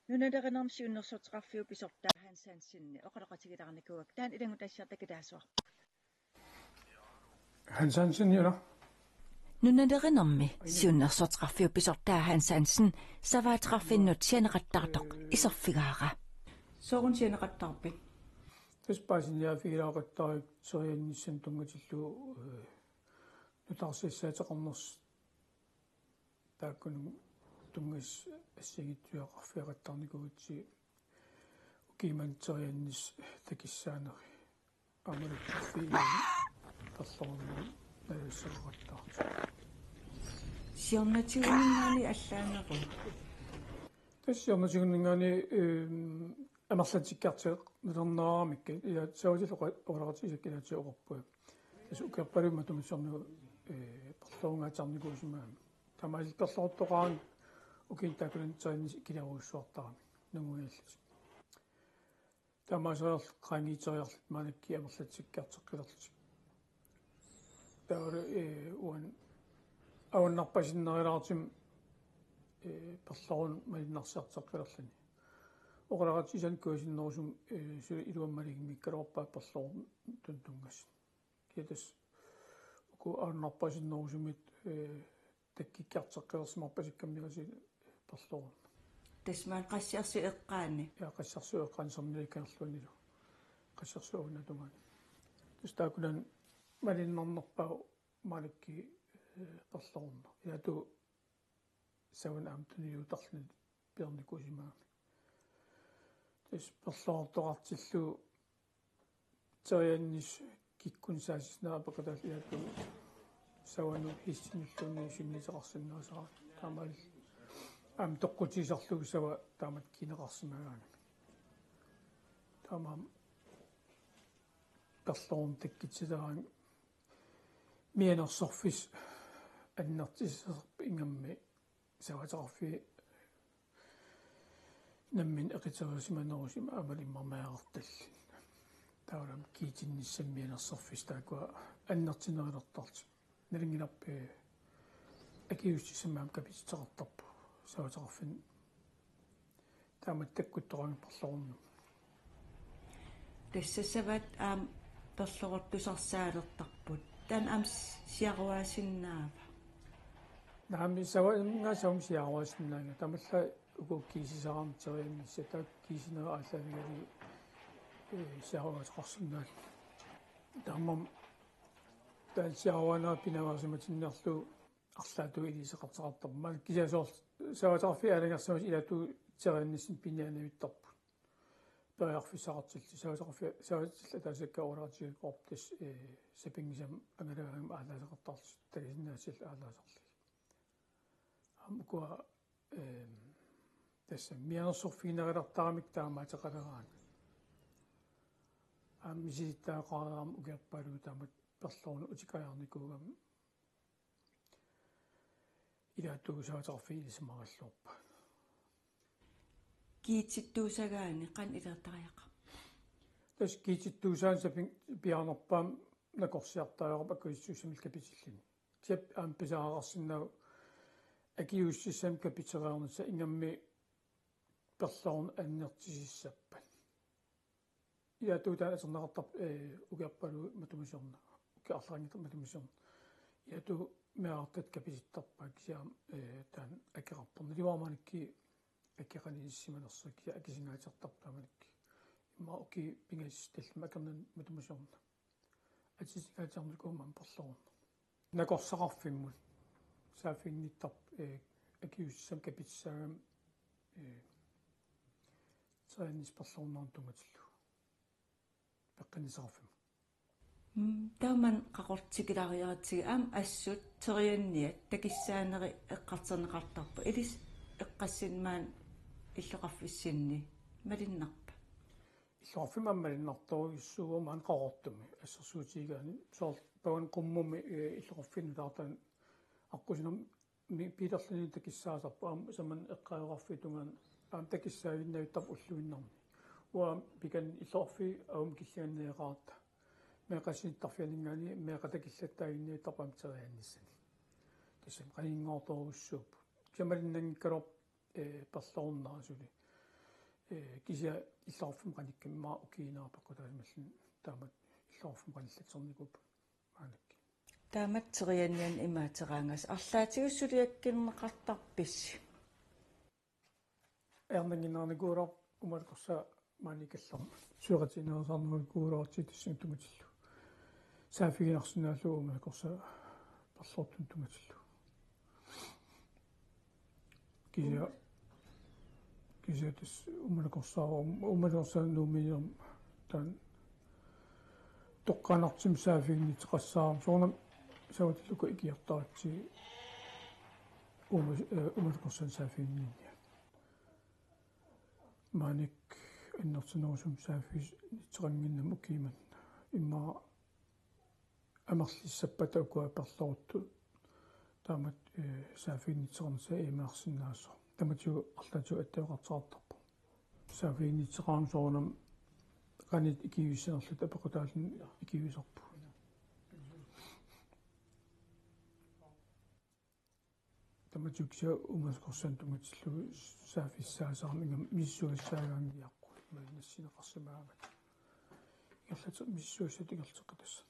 nunalerinermik siunnersorteqarfiup pisortaa Hans Hansen oqaloqatigilaarnikuuakka. Taanna ilanngutassiaq takulaassavarput. Hans Hansen, Jonna. Nunalerinermi siunnersorteqarfiup pisortaa Hans Hansen savaateqarfinnut sianeqattaartoq iserfigaara. Sooruna sianeqattaarpit? Tassa paasiniaaffigilaaqattaarpara teriannissamut tunngatillugu, ee, nutaarsiassaateqarnersoq. Taakkununnga tunngasut assigiinngitsuarfigeqattaarnikuugatsigit ukiumut teriannissat takussaaneri. Aamma perlerunneq nalussaqattaartoq. Siornatiguninngaanniit allaaneruvoq. Tassa siornatiguninngaanniit, ehm, amerlatsikkiartornalerneraramikku, ila savatillu oqa-, oqaloqatigisakka ilaatigut oqarpunga. Tassa ukiorpaaluit matuma siornagut, ee, perlerungaatsiarnikuusimagamik. Taamaalillutit perleruttoqaraangat ukiunik taakkunani teriannisat ikiliarujussuartaramik nunguiallutik. Taamaaseriarlutit qaangiuteriarlutit maannakkut amerlatsikkiartoqqilerlutit. Taavalu, ee, uani avannarpasinnerulaartumik, ee, perlerunneq malunnarsiartoqqillugu. Oqaloqatigisaannik kujasinnerusumik, ee, suli iluamik malugimmiikkaluarpaat perleruttunut tunngasut. Kisianni tassa uku avannarpasinnerusumik, ee, takkukkiartoqqilersimarpasikkami aasiit perlerunneq. Tassa maani qassiarsuup eqqaani? Ja, qassiarsuup eqqaani sammilikkaarluanilu. Qassiarsuup avannaa tungaani. Tassa taakkunani malunnarnerpaavoq maannakkut, ee, perlerunneq. Ilaatigut savat aamma tunniutarluni piornikuusimagamik. Tassa perlortoqartillugu teriannis kikkunnut saasissinera apeqqutaallu ilaatigut savanut hissinulluunniit sunniuteqarsinnaasara. Taamaalillutik aamma toqqutigisarlugu sava taamatut kineqarsimagaangamik. Taamaammat perlorneq takkutissaraangat mianersorfissaq annertusisarpoq ingammik savaateqarfiit namminneq eqiterisimanerusut aammalu immaqa meerartallit. Taavalu aamma kiitinnissamut mianersorfissaq taakkua annertunerulertarlutik. Nalunngilarput akiuussutissamik aamma kapititseqartarpoq savaateqarfinnut. Taama takkuttoqanngilaq perlornermut. Tassa savat aamma perlortusarsaalertarput. Taanna aamma siaruaasinnaava? Naamik, savannga savamik siaruaasinnaanngilaq. Taamaallaat uku kiisisaraanni teriannissat taakku kiisinerit aallaavigalugit, ee, siaruaateqarsinnaallugit. Taamaammat taanna siaruaanera pinaveersimatinniarlugu arlaatigut iliuuseqartoqartarpoq. Maanna kisianni soorlu savaateqarfiit aalajangersimasut ilaatigut teriannissamut piniarnavittarput. Periarfissaqartillutik savaateqarfi-, savaatillit ataasiakkaat oqaloqatigiikkaluarput tassa, ee, sapinngisamik angalagaangama aallaaseqartarlutik takusinnaassallutik aallaaserlugit. Aamma ukua, ee, tassa mianersorfiginerulertaramikku taamaateqaleraangat. Aamma misilittagaqaraangama ukiorpaaluit taamatut perlorneq utikkajaarnikuugama ilaatigut savaateqarfiit ilisimarilluarpaat. Kiitittuusagaanni qanoq iliuuseqartarpa? Tassa kiitittuusaanni sapin-, piaarnerpaamik nakorsiartariaqarpoq akiuussutissamillu kapitilluni. Kisianni aamma pisariaqarsinnaavoq akiuussutissamik kapitereernissaq ingammik perlorneq annertusissappat. Ilaatigut taanna atorneqartarpoq, ee, ukiorpaaluit matuma siorna. Ukiut arlaanngitsut matuma siorna. Ilaatigut meerartatta kapitittarpaat kisianni, ee, taanna akeqarpoq. Naluara maaniikkiit akeqanissimanersoq kisianni akisingaatsiartarpoq taamanikkut. Immaqa ukiut pingasut tallimat akornanni matuma siorna. Atisinngaatiarnikuugama perlorneq. Nakorsaqarfimmut saaffiginnittarpoq, ee, akiuussutissamik kapititsereerama, ee, teriannissaq perlornermut tunngatillugu. Peqqinnissaqarfimmut. Mm, taamani qaqortoq tikilariaratsigit aamma assut terianniat takussaanerit eqqartorneqartarput. Ilissi eqqassineq maani illoqarfissinni malunnarpa? Illoqarfimmi aamma malunnartorujussuuvoq maani Qaqortumi assersuutigigaanni soorlu Pagan Qummumi, ee, illoqarfinnut taartaan aqqusinermi piilerluni takussaasarpoq aamma saman eqqaajoqarfiit tungaanut aamma takussaaginnavittarput ulluinnarni. Uanga pikanni illoqarfiit aamma killinganniaqaratta. Meeqqat sinittarfianinngaanniit meeqqat takullattaaginnavittarput aamma teriannissani. Tassami qaninngortorujussuupput. Kisianni malunnanngikkaluarpoq ee, perlornera suli. Ee, kisianni illoqarfimmut qanikkama ukiinera peqqutaasimalluni taamatut illoqarfimmut qanillatsereernikuupput maannakkut. Taamatut teriannianut imaattaraangassi arlaatigut suliakkerneqartarpisi? Ajornannginnerunikuuara uumalukorsaa maani kallarmat. Suleqatigiinnerusaarnerunikuuara tassa tassani tunngatillugu. Saaffiginarsinnaallugu uumalukorsaa perlortunut tunngatillugu. Kisianni, kisianni tassa uumalukorsaa, uumalukorsaa Nuummiinera taanna toqqaannartumik saaffiginnittoqassaarami. Soorunami savatillu uku ikiortaratsigit uuma-, ee, uumalukorsaanut saaffiginninniarlugu. Maannakkut annertunerusumik saaffiginnittoqannginnama ukiumut. Immaqa amerlissappata ukua perloruttut taamatut, ee, saaffiginnittoqarnissaa imaarsinnaasoq. Tamatigut arlaatigut attaveqartoqartarpoq. Saaffiginnittoqarami soorunami qanoq ikiuissanerluta peqqutaalluni ikiuisarpugut. Tamatigut kisianni uumalukorsaanut tunngatillugu saaffissaasarami ingammik misissuissaagaanngilarput imaluunniit nassiunneqarsimagaangat. Ingerlateq-, misissuissaat ingerlateqqittassanik.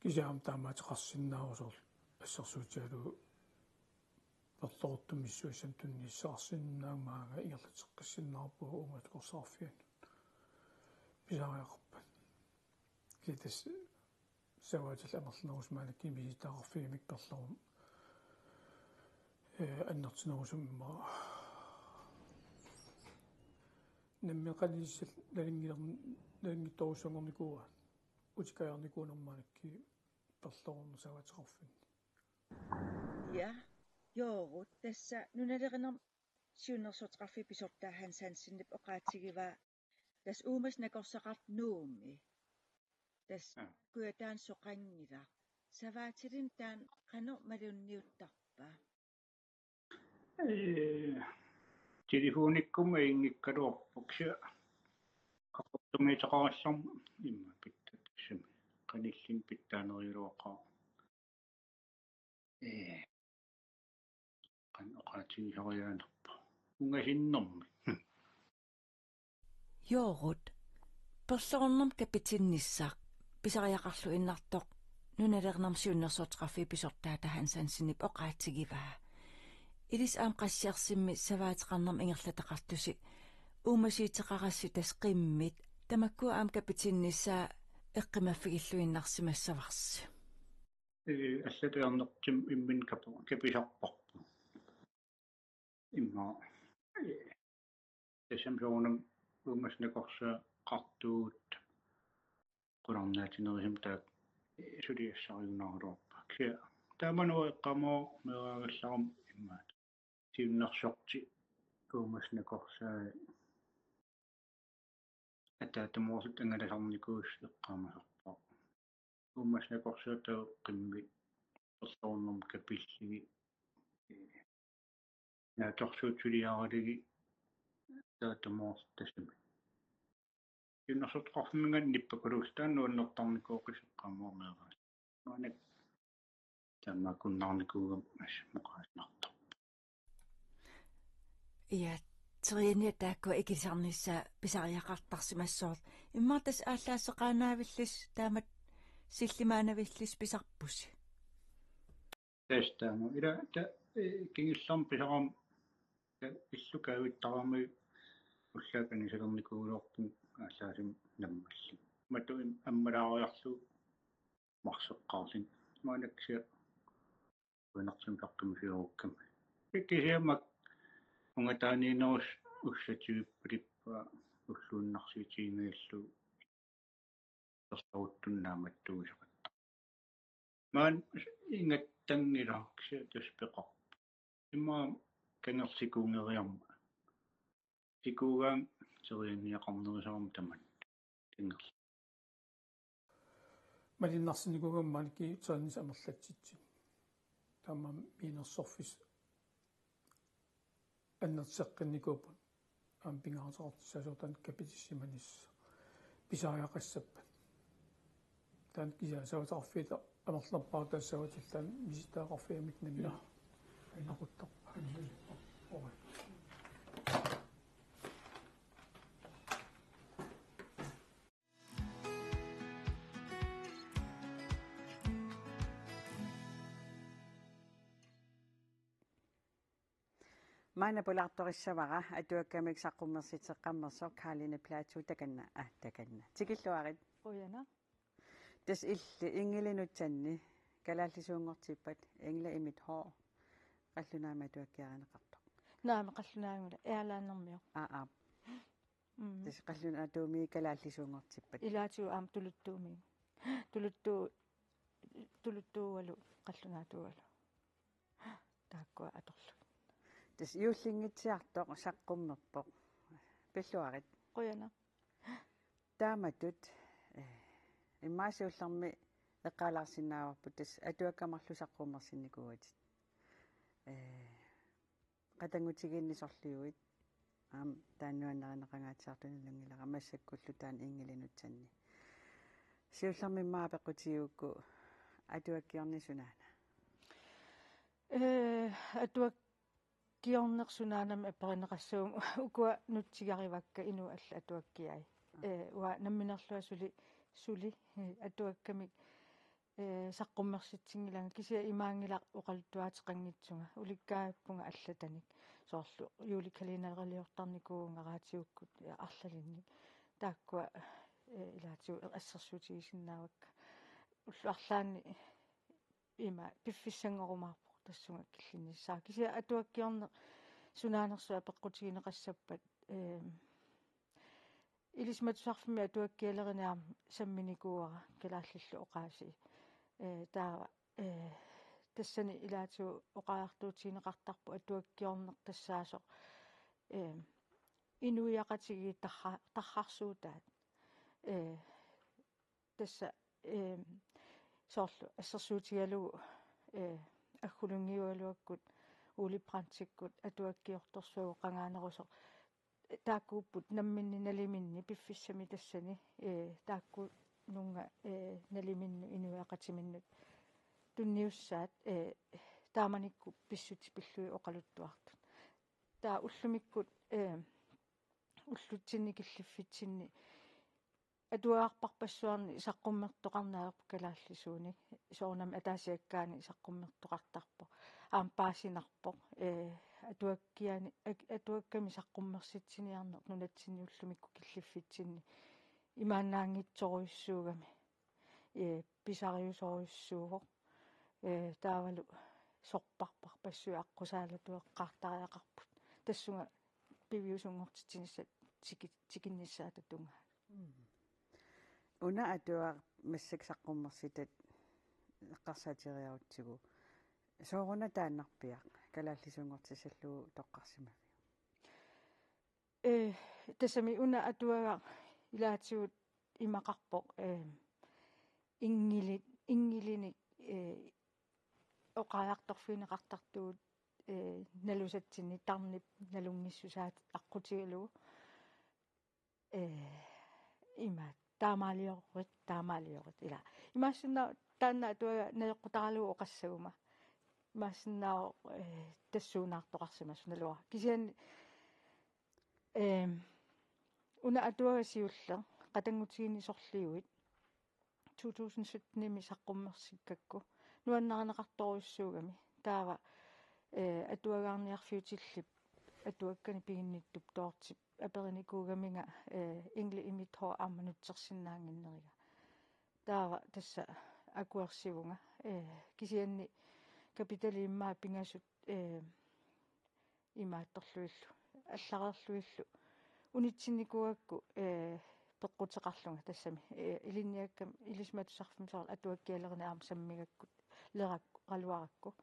Kisianni aamma taamaateqarsinnaavoq soorlu assersuutigalugu perloruttumi misissuissamik tunniussaqarsinnaammat maanga ingerlateqqissinnaarpugut uumalukorsaarfianut. Pisariaqarpat. Kisianni tassa savaatillit amerlanerusut maannakkut misilittagaqarfimmik perlorumik, ee, annertunerusumik immaqa Nammineq qanillissallu nalunngiler-, nalunngitsorujussuanngornikuuaat, utikajaarnikuunermanakkit perlerorneq savaateqarfinni. Ja, Joorut, tassa nunalerinermut siunnersorteqarfiup pisortaa Hans Hansenip oqaatigivaa, tassa uumasut nakorsaqartut Nuummi. Tassa Ja. Kujataani soqanngilaq. Savaatilinnut taanna qanoq malunniuttarpa? Ee, telefonikkut ajunngikkaluarpoq, kisianni qaqortumiitaqarallarmat immaqa pitsaasumik qanilluni pitsaanerugaluaqaaq. Ee, qanoq oqaatigisariaqarnerpa? Ungasinnermik. Joorut, perlerornermut kapitinnissaq pisariaqarluinnartoq nunalerinermut siunnersorteqarfiup pisortaata Hans Hansenip oqaatigivaa. Ilissi aamma qassiarsimmi savaateqarnermut ingerlataqartusi uumasuuteqarassi, tassa qimmit, tamakkua aamma kapitinnissaa eqqimaffigilluinnarsimassavarsi. Ee, allatut ajornartumik imminut kapo-, kapisarparput. Immaqa, ee, tassami soorunami uumasut nakorsaqartugut qularnaatinerusumik taakku, ee, suliassarigunaraluarput. Kisianni taamani eqqaamavara meeraagallarama immaqa siunnersorti uumasut nakorsaat ataatsimoorlutik angalasarnikuusut eqqaamasarpara. Uumasut nakorsaat taakku qimmit perlerornermut kapillugit, ee, naatsorsuutit suliaralugit ataatsimoorlutik tassami. Siunnersorteqarfimminngaanniit nippakulullutik taanna nuannertarnikuusoq eqqaamavara meeraagallarama. Maannakkut taamaakkunnaarnikuugama assut oqaasinartarpoq. Ja, terianniat taakkua ikilisarnissaat pisariaqartarsimassavarsi. Immaqa tassa aallaasseqaanaavillusi taamatut sillimaanavillusi pisarpusi. Tassa taama. Ila ta-, ee, kingullermik pisarama, ee, illu kaavittarama ullaaq anisalernikuugaluarpunga aallaasumik nammallu. Matu im-, ammalaariarlugu marseqqaarluni. Maannakkut kisianni uinertim saqqummiussiukkami. Kisianni ungataaniinnerusut ussativippalippaat ulluinnarsiutiginngillugu perleruttunut naammattuussaqartarput. Maani ingattanngilaq kisianni tassa peqarpoq. Immaqa kangerlikuungeriarmat. Sikuugaanga terianniaqarnerusarama tamanna. Kangerl-. Malinnarsinnikuugama maannakkut terianniat amerlatsitsinni. Taamaammat mianersorfissat annertuseqqinnikuupput. Aamma pingaaruteqartussaasut taanna kapitissimanissaq pisariaqassappat. Taanna kisianni savaateqarfiata amerlerpaartassavatillaan misilittagaqarfigamik nammineq aquttarpaa. Maanna pulaartorissavara atuakkamik saqqummersitseqqammersoq Karline Platou, takanna, ah, takanna. Tikilluarit. Qujanaq. Tassa illit Ingele nutsanni kalaallisuunngortippat, Engle i mit hår, qallunaamik atuakkiarineqartoq. Naamik, qallunaamik, Airlinermiu. Aa, aa. Mm. Tassa qallunaatuumik kalaallisuunngortippat. Ilaatigut aamma Tuluttuumik. Tuluttu-, Tuluttuugalu, qallunaatuugalu. Taakkua atorlugit. Tassa juullinngitsiartoq saqqummerpoq. Pilluarit. Qujanaq. Taamatut, eh, immaqa siullermik eqqaalaarsinnaavarput tassa atuakkamik marluk saqqummersinnikuugatit. Eh, qatanngutigiinneq sorliuit. Aamma taanna nuannarineqangaatsiartoq nalunngilara, massakkullu taanna Ingele nutsanni. Siullermik immaqa apeqqutigigukku atuakkiorneq sunaana? Ee, atuakkiorneq sunaanami aperineqassaaq, ukua nutsigarivakka inuit allat atuakkiai. Aa. Ee, uanga nammineerlunga suli, suli, ee, atuakkamik, ee, saqqummersitsinngilaanga, kisianni imaanngilaq oqaluttuaateqanngitsunga. Ulikkaavippunga allatanik. Soorlu juulekalenderiliortarnikuuvunga raatiukkut, ee, arlalinnik. Taakkua, ee, ilaatigut assersuutigisinnaavakka. Ullut arlaanni ima piffissanngorumaarpoq tassunga killinnissara. Kisianni atuakkiorneq sunaanersoq apeqqutigineqassappat, ee, Ilisimatusarfimmi atuakkialerineq aamma samminikuuara kalaallillu oqaasii. Ee, taava, ee, tassani ilaatigut oqariartuutigineqartarpoq atuakkiorneq tassaasoq, ee, inuiaqatigiit tarra-, tarrarsuutaat. Ee, tassa, ee, soorlu assersuutigalugu, ee, Aggulunngiugaluakkut Ole Brandtikkut atuakkiortorsuagut qangaanerusoq, taakkuupput namminneq naliminneq piffissami tassani, ee, taakkununnga, ee, naliminnut inuiaqatiminnut tunniussaat, ee, taamanikkut pissutsit pillugit oqaluttuartut. Taava ullumikkut, ee, ullutsinni killiffitsinni atuagarpassuarnik saqqummertoqarneq ajorput kalaallisuunik. Soorunami ataasiakkaani saqqummertoqartarpoq. Aamma paasinarpoq. Ee, atuakkiani, ak-, atuakkami saqqummersitsiniarneq nunatsinni ullumikkut killiffitsinni imaannaanngitsorujussuugami. Ee, pisariusorujussuuvoq. Ee, taavalu sorpassuit aqqusaalatueqqaartariaqarput. Tassunga piviusunngortitsinissat tiki-, tikinnissaata tungaanut. Una atuagaq massakkut saqqummersitat eqqarsaatigeriarutsigu. Sooruna taannarpiaq kalaallisuunngortissallugu toqqarsimaviuk? Ee, tassami una atuagaq ilaatigut imaqarpoq, ee, inngili-, inngilinik, ee, oqariartorfigineqartartugut, ee, nalusatsinni tarnip nalunngissusaat aqqutigalugu. Ee, ima taamaaliorit, taamaaliorit ila. Imaassinnaavoq taanna atuagaq najoqqutaralugu oqassaguma. Imaassinnaavoq, ee, tassuunaartoqarsimasoq naluara. Kisianni, ee, una atuagaq siulleq qatanngutigiinni sorliuit to tusind syttenimi saqqummersikkakku nuannarineqartorujussuugami. Taava, ee, atuagaarniarfiutillip atuakkani piginnittup Dorthep aperinikuugaminga, ee, Engle i mit hår aamma nutsersinnaannginneriga. Taava tassa akuersivunga, ee, kisianni kapitali immaqa pingasut, ee, imaattorlugillu, allareerlugillu unitsinnikuugakku, ee, peqquteqarlunga tassami. Ee, ilinniakkami ilisimatusarfimmi soorlu atuakkialerineq aamma sammigakkut, lerak-, -raluarakku.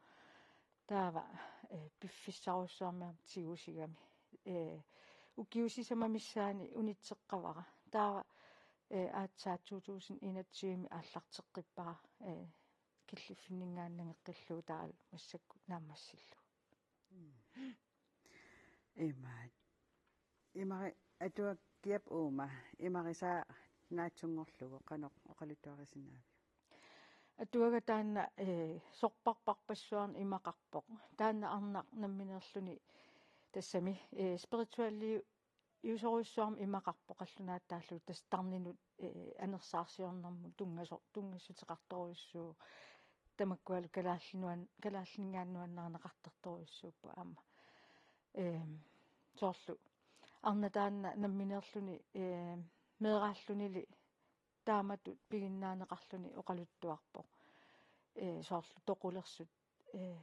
Taava, ee, piffissarujussuarmik aamma tigusigami. Ee, ukioq sisamat missaanni unitseqqavara. Taava, ee, aatsaat to tusind enogtyve aallarteqqippara, ee, killiffinninngaanniit nangeqqillugu taavalu massakkut naammassillugu. Imaat. Imari atuakkiap uuma, imarisaa naatsunngorlugu, qanoq oqaluttuarisinnaaviuk? Atuagaq taanna, ee, sorpassuarnik imaqarpoq. Taanna arnaq nammineerluni tassami, ee, spiritualiusorujussuarmik imaqarpoq qallunaatut taallugu tassa tarninut, ee, anersaarsiornermut tunngaso-, tunngassuteqartorujussuuvoq. Tamakkualu kalaallit nuan-, kalaallinninngaanniit nuannarineqartartorujussuupput aamma. Eem, soorlu arnaq taanna nammineerluni, eem, meeraallunili taamatut piginnaaneqarluni oqaluttuarpoq. Ee, soorlu toqulersut, ee,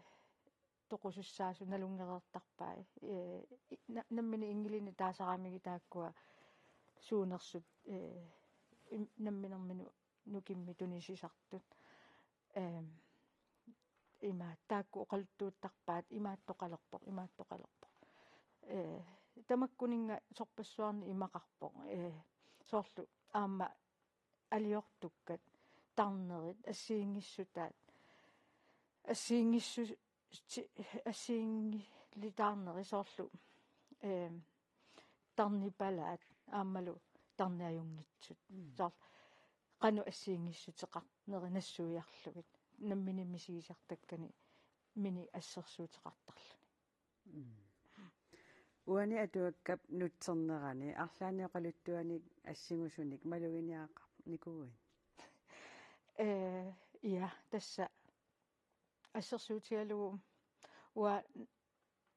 toqusussaasut nalunngereertarpai. Ee, i-, na-, nammineq inngilinik taasaramigit taakkua suunersut, ee, im-, namminerminut nukimmik tunisisartut. Eem, imaat, taakku oqaluttuuttarpaat, imaattoqalerpoq, imaattoqalerpoq. Ee, tamakkuninnga sorpassuarnik imaqarpoq. Ee, soorlu aamma aliortukkat, tarnerit, assigiinngissutaat, assigiinngissu-, ti-, assigiinngilitaarneri soorlu, eem, tarnipalaat aammalu tarniajunngitsut. Mm. Soorlu qanoq assigiinngissuteqarneri nassuiarlugit. Nammineq misigisartakkani minik assersuuteqartarluni. Mm. Uani atuakkap nutsernerani, arlaannik oqaluttuanik assigusunik maluginiaqarnikuuit? Ee, ja, tassa assersuutigalugu uanga,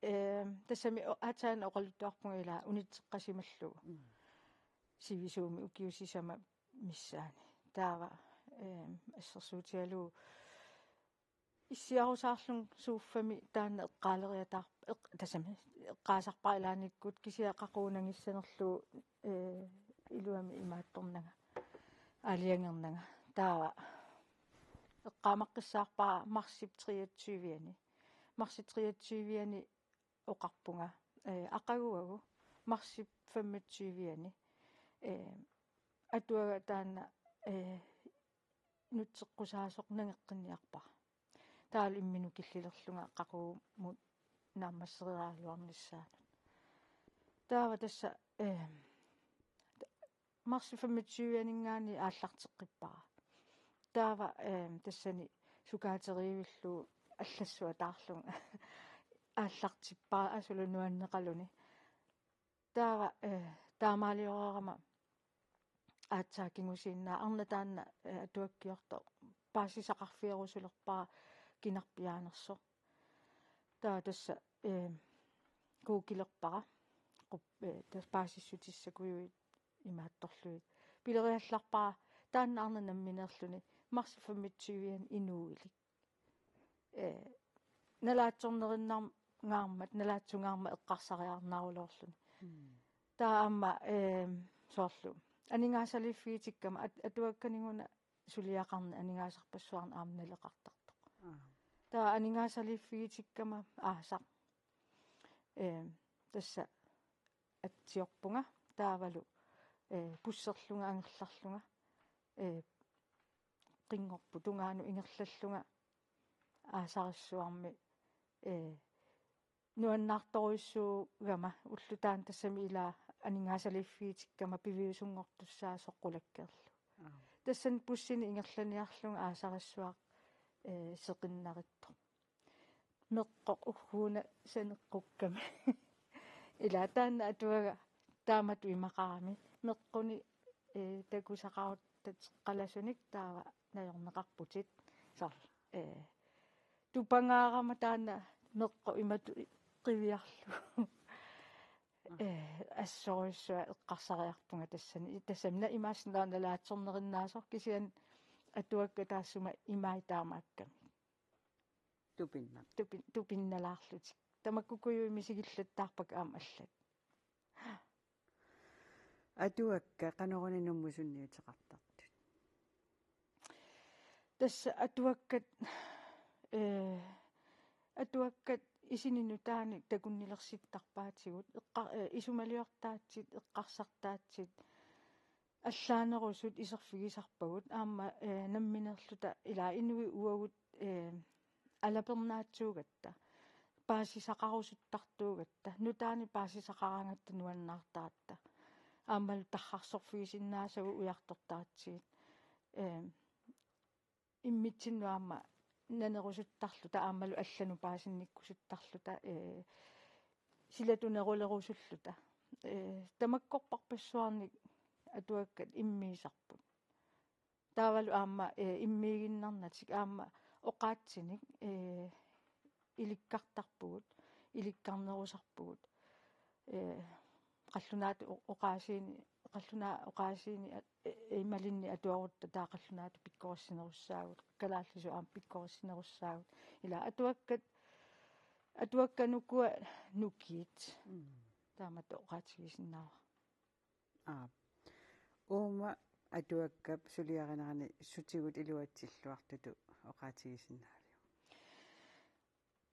ee, tassami o-, aatsaat oqaluttuarpunga ila unitseqqasimallugu. Mm. Sivisuumik ukiut sisamat missaanni. Taava, ee, assersuutigalugu issiarusaarlunga suuffami taanna eqqaaleriataar-, eq-, tassami eqqaasarpara ilaannikkut kisianni qaqugu nangissanerlugu, ee, iluamik imaattornanga, aalajangernanga. Taava eqqaamaqqissaarpara marsip treogtyve-ani. Marsip treogtyve-ani oqarpunga, eh, aqaguagu marsip femogtyve-ani, eh, atuagaq taanna, eh, nutseqqusaasoq nangeqqinniarpara. Taavalu imminut killilerlunga qaqugumut naammassereeraluarnissaanut. Taava tassa, eh, marsip femogtyve-aninngaanniit aallarteqqippara. Taava, eh, tassani sukaateriivillugu allassuataarlunga aallartippara asulu nuanneqaluni. Taava, eh, taamaalioreerama aatsaat kingusinnaasumik arnat taanna, eh, atuakkiortoq paasisaqarfiorusulerpara kinarpiaanersoq. Taava tassa, eh, Googlerpara. Qup-, eh, tassa paasissutissakujuit imaattorlugit. Pileriallarpara taanna arnaq nammineerluni marsip femogtyve-ani inuuilik. Eh, nalaatsornerinngaarmat, nalaatsungaarmat eqqarsariarnaruloorluni. Mm. Taava aamma, eh, soorlu aningaasaliiffigitikkama at-, atuakkaniguna suliaqarneq aningaasarpassuarnik aamma naleqartartoq. Aa. Taava aningaasaliiffigitikkama aasaq, eh, tassa atsiorpunga taavalu, eh, pusserlunga angerlarlunga, eh, qinngorput tungaanut ingerlallunga aasarissuarmi, eh, nuannaartorujussuugama ulloq taanna tassami ilaa aningaasaliiffigitikkama piviusunngortussaasoq qulakkeerlugu. Aap. Tassani bussini ingerlaniarlunga aasarissuaq, eh, seqinnarittoq. Meqqoq ugguuna saneqqukkami. Ilaa taanna atuagaq taamatut imaqarami. Meqquni, eh, takusaqarutta teqqalasunik taava najorneqarputit. Soorlu, eh, tupangaarama taanna meqqoq imatut qiviarlugu. Eh, assorujussuaq eqqarsariarpunga tassani. Tassami una imaassinnaavoq nalaatsornerinnaasoq kisianni atuakkat taassuma imai taamaakkami. Tupinna-. Tupin-, tupinnalaarlutik. Tamakkukujuit misigillattaarpakka aamma allat. Atuakkat qanoruna Nuummi sunniuteqartartut? Tassa atuakkat, eh, atuakkat isinik nutaanik takunnilersittarpaatigut, eqqa-, eh, isumaliortaatsit, eqqarsartaatsit, allaanerusut iserfigisarpagut, aamma, eh, nammineerluta ilaa inuit uagut, eh, alapernaatsuugatta, paasisaqarusuttartuugatta, nutaanik paasisaqaraangatta nuannaartaratta, aammalu tarrarsorfigisinnaasagut ujartortaratsigit, eh, immitsinnut aamma nanerusuttarluta aammalu allanut paasinnikkusuttarluta, eh, silatunerulerusulluta. Eh, tamakkorparpassuarnik atuakkat immiisarput. Taavalu aamma, eh, immiiginnarnatik aamma oqaatsinik, eh, ilikkartarpugut, ilikkarnerusarpugut. Eh, qallunaatut o-, oqaasiini, qallunaat oqaasiini at-, e-, imaluunniit atuarutta taava qallunaatut pikkorissinerussaagut, kalaallisut aamma pikkorissinerussaagut. Ilaa atuakkat, atuakkat ukua nukiit. Mm. Taamatut oqaatigisinnaavara. Aap. Uuma atuakkap suliarinerani sutigut iluatsilluartutut oqaatigisinnaaviuk?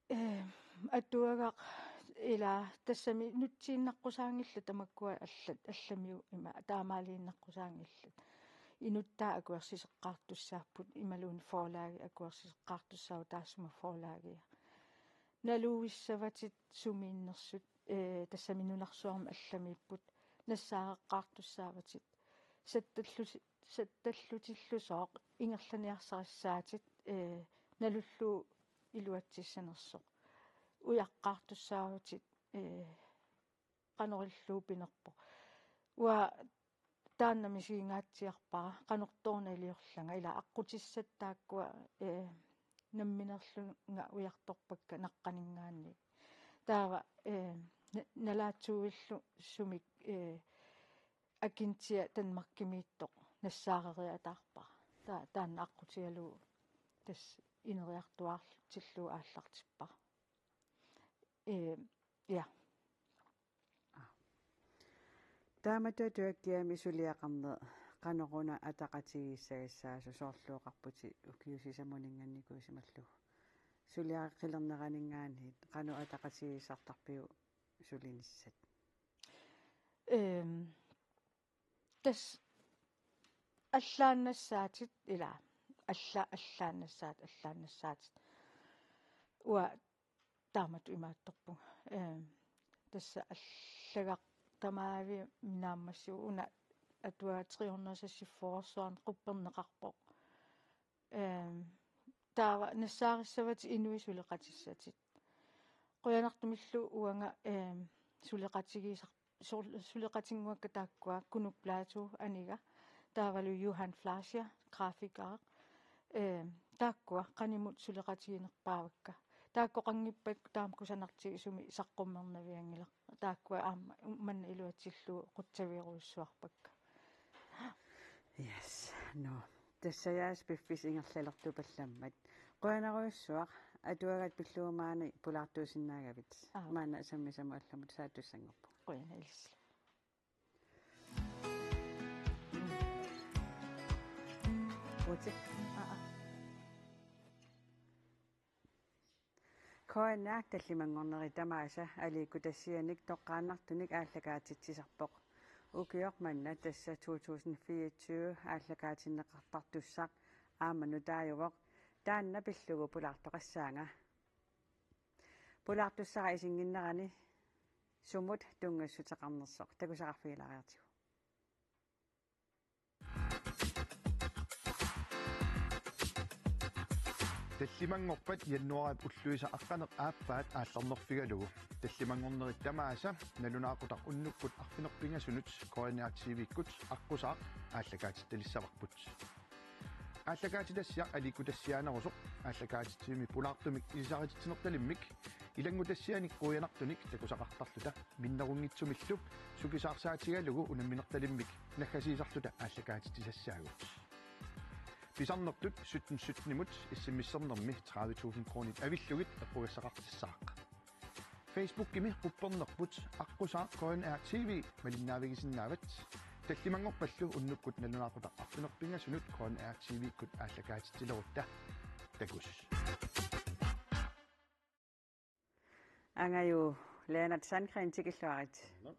Eh, atuagaq ilaa tassami nutsiinnaqqusaanngillat tamakkua allat, allamiut ima taamaaliinnaqqusaanngillat. Inuttaa akuersiseqqaartussaapput imaluunniit forlagi akuersiseqqaartussaavoq taassuma forlagia. Naluuissavatit sumiinnersut, eh, tassami nunarsuarmi allamiipput, nassaareqqaartussaavatit. Sattallusi-, sattallutillusooq ingerlaniarsarissaatit, eh, nalullugu iluatsissanersoq. Ujaqqaartussaavatit, eh, qanoq ilillugu pinerpoq. Uanga taanna misigingaatsiarpara qanortooruna iliorlanga ilaa aqqutissat taakkua, eh, nammineerlunga ujartorpakka naqqaninngaanniit. Taava, eh, na-, nalaatsuuillu sumik, eh, akintia Danmarkimiittoq nassaareriataarpara. Ta-, taanna aqqutigalugu tassa ineriartuaarlutillugu aallartippara. Eh, ja. Aa. Taamatut atuakkiami suliaqarneq qanoruna ataqatigiissagassaasoq, soorlu oqarputit ukiut sisamuninngaanniit uku simallugu suliaqilerneraninngaanniit qanoq ataqatigiissartarpiuk sulinissat? Ehm, tassa allaannassaatit ila. Alla-, allaannassaat-, allaannassaatit. Uanga taamatut imaattorpunga. Ehm, tassa allagaq tamaavimmi naammassivoq, una atuagaq tre hundrede seksogfyrre-suarnik qupperneqarpoq. Ehm, taava nassaarissavatit inuit suleqatissatit. Qujanartumillu uanga, ehm, suleqatigiisar-, sul-, suleqatinnguakka taakkua Kunuk Platou aniga, taavalu Johan Fleischer, grafiker, ehm, taakkua qanimut suleqatiginerpaavakka. Taakkoqanngippat taama kusanartigisumik saqqummernavianngilaq. Taakkua aamma manna iluatsillugu qutsavigerujussuarpakka. Yes, no. Tassa Jaas piffissaq ingerlalertupallammat. Qujanarujussuaq, atuagaq pillugu maani pulaartuusinnaagavit. Aap. Maanna sammisamut allamut saattussanngorpunga. Qujanaq ilissi. Uti. Aa. K N R tallimanngornerit tamaasa aliikkutassianik toqqaannartunik aallakaatitsisarpoq. Ukioq manna, tassa to tusind fireogtyve, aallakaatinneqartartussaq aamma nutaajuvoq, taanna pillugu pulaartoqassaanga. Pulaartussara isinnginnerani sumut tunngassuteqarnersoq takusaqarfigilaariartigu. Tallimanngorpat januaarip ulluisa aqqaneq-aappaat aallarnerfigalugu tallimanngornerit tamaasa nalunaaqutaq unnukkut arfineq-pingasunut K N R T V-kkut Aqqusaaq aallakaatittalissavarput. Aallakaatitassiaq aliikkutassiaanerusoq aallakaatitsivimmi pulaartumik ilisarititsinertalimmik ilanngutassianik quianartunik takusaqartarluta minnerunngitsumillu sukisaarsaatigalugu unamminertalimmik naggasiisarluta aallakaatitsisassaagut. Pisarnertut sytten sytten-imut S M S-ernermi tredive tusind kronit avillugit eqqugassaqartassaaq. Facebookimi quppernerput Aqqusaaq K N R T V malinnaavigisinnaavatit. Tallimanngorpallu unnukkut nalunaaqutaq arfineq-pingasunut K N R T V-kkut aallakaatitsilerutta. Takuss. Angaju Lennert Sandgreen, tikilluarit. Aana.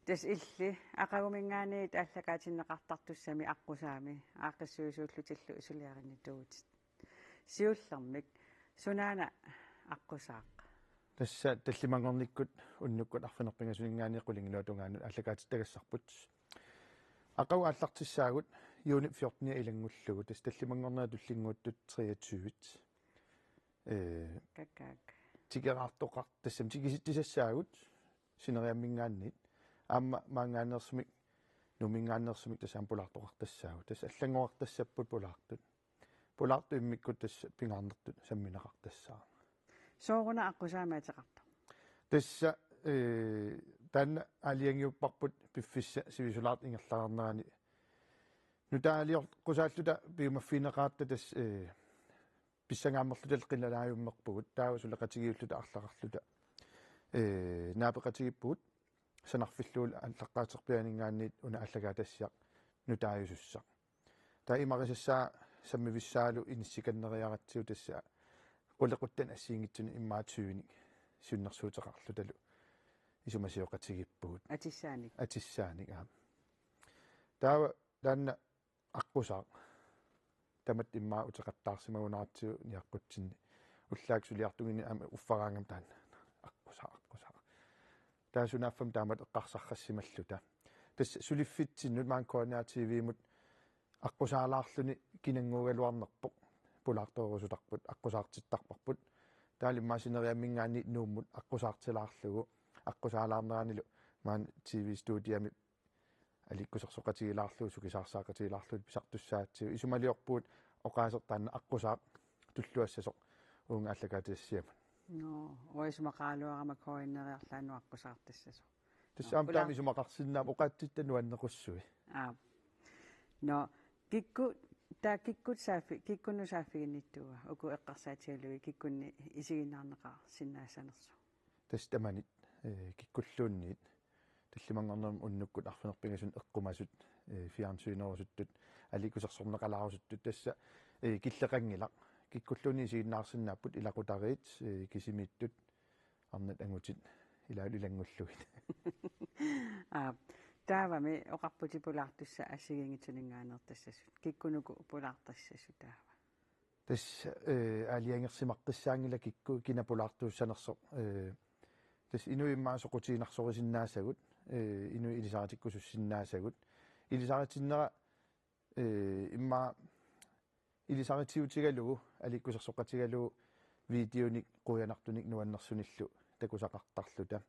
Tassa illit aqaguminngaanniit aallakaatinneqartartussami Aqqusaami aaqqissuisuullutillu suliarinnittuuvutit. Siullermik, sunaana Aqqusaaq? Tassa tallimanngornikkut unnukkut arfineq-pingasuninngaanniit qulingiluat tungaanut aallakaatitassarput. Aqagu aallartissaagut juunip fjortenianni ilanngullugu, tassa tallimanngornerit tullinnguuttut treogtyve. Ee, Kakkaak. Tikeraartoqar-, tassami tikisitsisassaagut sineriamminngaanniit. Aamma maanngaanneersumik, Nuumminngaanneersumik tassa aamma pulaartoqartassaagut. Tassa allanngorartassapput pulaartut. Pulaartut immikkut tassa pingaarnertut sammineqartassaaq. Sooruna Aqqusaami ateqartoq? Tassa, ee, taanna aalajangiupparput piffissap sivisulaartup ingerlareernerani. Nutaaliorqusaalluta piumaffigineqaratta tassa, ee, pissangaammerluta qilanaajummerpugut, taava suleqatigiilluta arlaqarluta, ee, naapeqatigiippugut, sanarfillugu allaqqaaterpiaaninngaanniit una aallakaatitassiaq nutaajusussaq. Taava imarisassaa sammivissaalu inissikanneriaratsigu tassa qulequttanik assigiinngitsunik immaqa tyvenik siunnersuuteqarlutalu isumasioqatigiippugut. Atissaanik? Atissaanik, aap. Taava taanna Aqqusaaq. Tamatta immaqa uteqattaarsimagunaratsigu niaqqutsinni. Ullaakkut suliartukkut aamma uffaraangama taanna. Aqqusaaq, Aqqusaaq. Taava sunaaffami taamatut eqqarsartassimalluta. Tassa suliffitsinnut maani K N R T V-mut aqqusaalaarluni kinannguugaluarnerpoq. Pulaartorusutarput, aqqusaartittarparput. Taava immaqa sineriamminngaanniit Nuummut aqqusaartilaarlugu. Aqqusaalaarneranilu maani T V-studiami aliikkusersoqatigilaarlugu, sukisaarsaaqatigilaarlugu pisartussaatsigut. Isumaliorpugut oqaaseq taanna Aqqusaaq tulluassasoq uunga aallakaatitassiamut. Nå, uanga isumaqaraluarama K N R-ip arlaannut aqqusaartassasoq. Tassa aamma taama isumaqarsinnaammat oqaatsitta nuannequssui. Aap. Nå, kikkut, taava kikkut saaffi-, kikkunnut saaffiginnittuua, uku eqqarsaatigalugit kikkunni isiginnaarneqarsinnaassanersoq? Tassa tamanit, ee, kikkulluunniit. tallimanngornermi unnukkut arfineq-pingasunut eqqumasut, eh, fjernsynerusuttut, aliikkusersorneqalaarusuttut, tassa, eh, killeqanngilaq. Kikkulluunniit isiginnaarsinnaapput, ilaqutariit, eh, kisimiittut, arnat angutit, ilaa ilanngullugit. Aap, taavami oqarputit pulaartussat assigiinngitsuninngaanneertassasut. Kikkunuku pulaartassasut taava? Tassa, eh, aalajangersimaqqissaanngilaq kikkut kina pulaartuussanersoq, eh, tassa inuit immaqa soqutiginarsorisinnaasagut, eh, inuit ilisaritikkusussinnaasagut. Ilisaritinnera, eh, immaqa ilisaritiutigalugu, aliikkusersoqatigalugu videonik, qujanartunik nuannersunillu takusaqartarluta.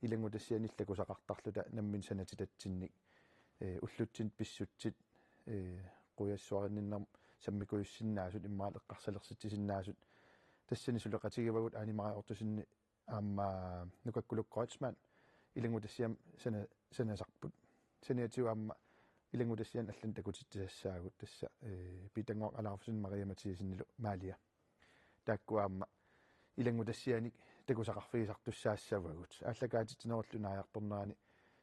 Ilanngutassianillu takusaqartarluta nammineq sanatitatsinnik, eh, ullutsinni pissutsit, eh, qujassuarinninnermut sammikujussinnaasut, immaqa eqqarsalersitsisinnaasut. Tassani suleqatigivagut Aani Maria Ottosenip aamma Nukakkuluk Kreutzmann ilanngutassiami sana-, sanasarput. Saniatigut aamma ilanngutassianik allanik takutitsisassaagut, tassa, eh, Piitannguaq Alaufesen, Maria Mathiassenilu Maalia. Taakku aamma ilanngutassianik takusaqarfigisartussaassavagut. Aallakaatitsinerullu naajartornerani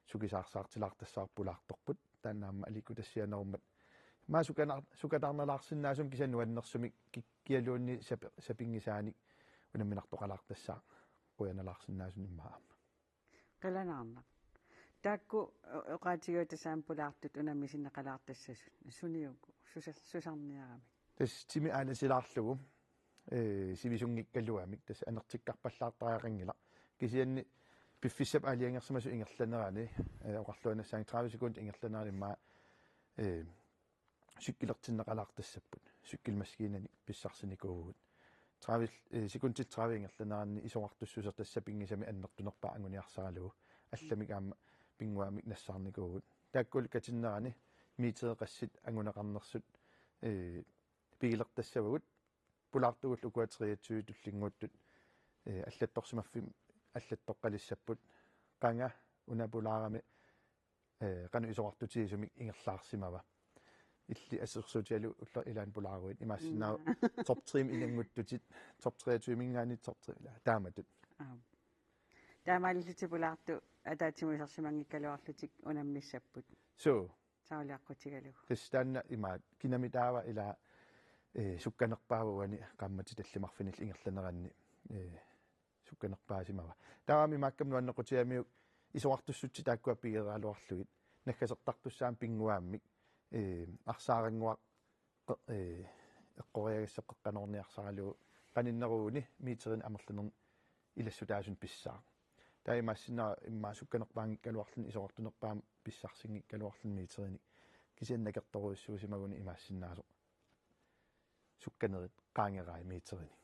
sukisaarsaartilaartassavarput pulaartorput. Taanna aamma aliikkutassianerummat. Maa sukanar-, sukataarnalaarsinnaasumik kisianni nuannersumik kikkialuunniit sap-, sapinngisaanik unamminartoqalaartassaaq, qujanalaarsinnaasunik immaqa aamma. Qilanaarnaq. Taakku o-, oqaatigiutassaammat pulaartut unammisinneqalaartassasut. Suniuku susa-, susarniaramik? Tassa timi aalasilaarlugu, eh, sivisunngikkaluamik, tassa anertikkarpallaartariaqanngilaq. Kisianni piffissap aalajangersimasut ingerlanerani, eh, oqarluarnissaanngilaq tredive sekundit ingerlanerani immaqa, eh, cykelertinneqalaartassapput. Cykelmaskiinanik pissarsinikuuvugut. Tredive, eh, sekundit tredive ingerlaneranni isorartussuseq tassa sapinngisamik annertunerpaaq anguniarsaralugu. Allamik aamma pinnguaamik nassaarnikuuvugut. Taakkulu katinnerani meterit qassit anguneqarnersut, eh, pigilertassavagut. Pulaartugullu ukua treogtyve tullinnguuttut, eh, allattorsimaffimmi allattoqqalissapput. Qanga una pulaarami, eh, qanoq isorartutigisumik ingerlaarsimava. Illit assersuutigalugu ullormi ilaanni pulaaruit. Imaassinnaavoq Mm. top tre-mi ilannguttutit, top treogtyve-minngaanniit top tre ilaa. Taamatut. Aap. Taamaalillutit pulaartut ataatsimut isersimanngikkaluarlutik unammissapput. Suu. Saaliaqqutigalugu. Tassa taanna imaat, kinami taava ilaa, eh, sukkanerpaava uani qaammatit tallimarfinillit ingerlaneranni, eh, sukkanerpaasimava. Taavami imaakkami nuannequtigigamiuk isorartussutsit taakkua pigigaluarlugit. Naggasertartussaammat pinnguaammik, eh, arsaarannguaq qe-, eh, eqqoriagassaq qeqqanoorniarsaralugu qaninneruuguni meterinik amerlanernik ilassutaasunik pissaaq. Taava imaassinnaavoq immaqa sukkanerpaanngikkaluarluni isorartunerpaamik pissarsinngikkaluarluni meterinik. Kisianni nakertorujussuusimaguni imaassinnaasoq sukkanerit qaangerai meterinik.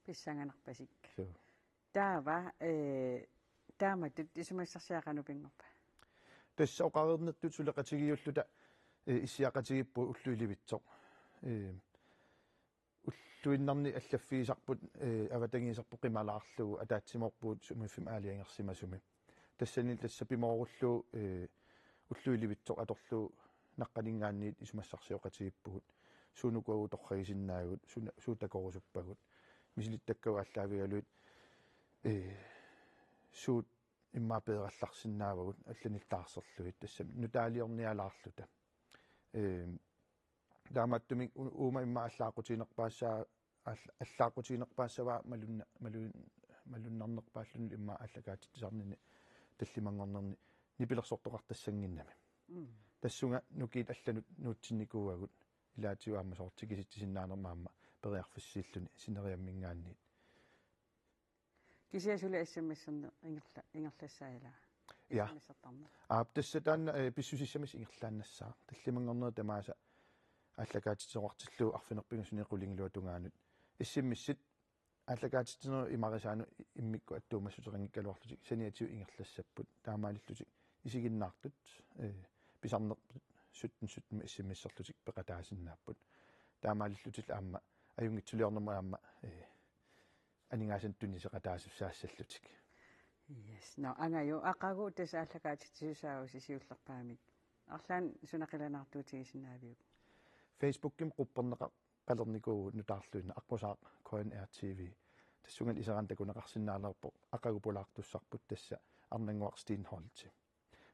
Pissanganarpasik. Suu. Taava, eh, taamatut isumassarsiaq qanoq pinngorpa? Tassa oqareernittut suleqatigiilluta, eh, issiaqatigiippugut ulluilivitsoq. Eh, ulluinnarni allaffigisarput, eh, avatangiiserput qimalaarlugu ataatsimoorpugut sumiiffimmi aalajangersimasumi. Tassani tassa pimoorullugu, eh, ulluilivitsoq atorlugu naqqaninngaanniit isumassarsioqatigiippugut. Suunuku uagut torragisinnaagut, suuna-, suut takorusuppagut. Misilittakkagut aallaavigalugit, eh, suut immaqa peerallarsinnaavagut, allanillu taarserlugit, tassami nutaaliornialaarluta. Eh, taamaattumik u-, uuma immaqa allaaqqutiginerpaassaa-, all-, allaaqqutiginerpaassavaa malunna-, malun-, malunnarnerpaalluni immaqa aallakaatitsisarnini tallimanngornerni nipilersortoqartassannginnami. Mm. Tassunga nukiit allanut nuutsinnikuuagut, ilaatigut aamma soorlu tikisitsisinnaanermut aamma periarfissiilluni sineriamminngaanniit. Kisianni suli S M S-erneq ingerla-, ingerlassaaq ilaa? Ja. S M S-ertarneq. Aap, tassa taanna, eh, pissusissamissat ingerlaannassaaq. Tallimanngornerit tamaasa aallakaatitsisoqartillugu arfineq-pingasunit qulingiluat tungaanut. S M S-it aallakaatitsinerup imarisaanut immikkut attuumassuteqanngikkaluarlutik saniatigut ingerlassapput. Taamaalillutik isiginnaartut, eh, pisarnerput sytten sytten S M S-erlutik peqataasinnaapput. Taamaalillutillu aamma ajunngitsuliornermut aamma, eh, aningaasanik tuniseqataasussaassallutik. Yes. Nå, Angajoq, aqagu tassa aallakaatitsisussaavusi siullerpaamik. Arlaannik suna qilanaartuutigisinnaaviuk? Facebookimi qupperneqaqalernikuuvugut nutaarluinnaq Aqqusaaq K N R T V. Tassunga iserani takuneqarsinnaalerpoq aqagu pulaartussarput tassa Arnannguaq Steenholdt.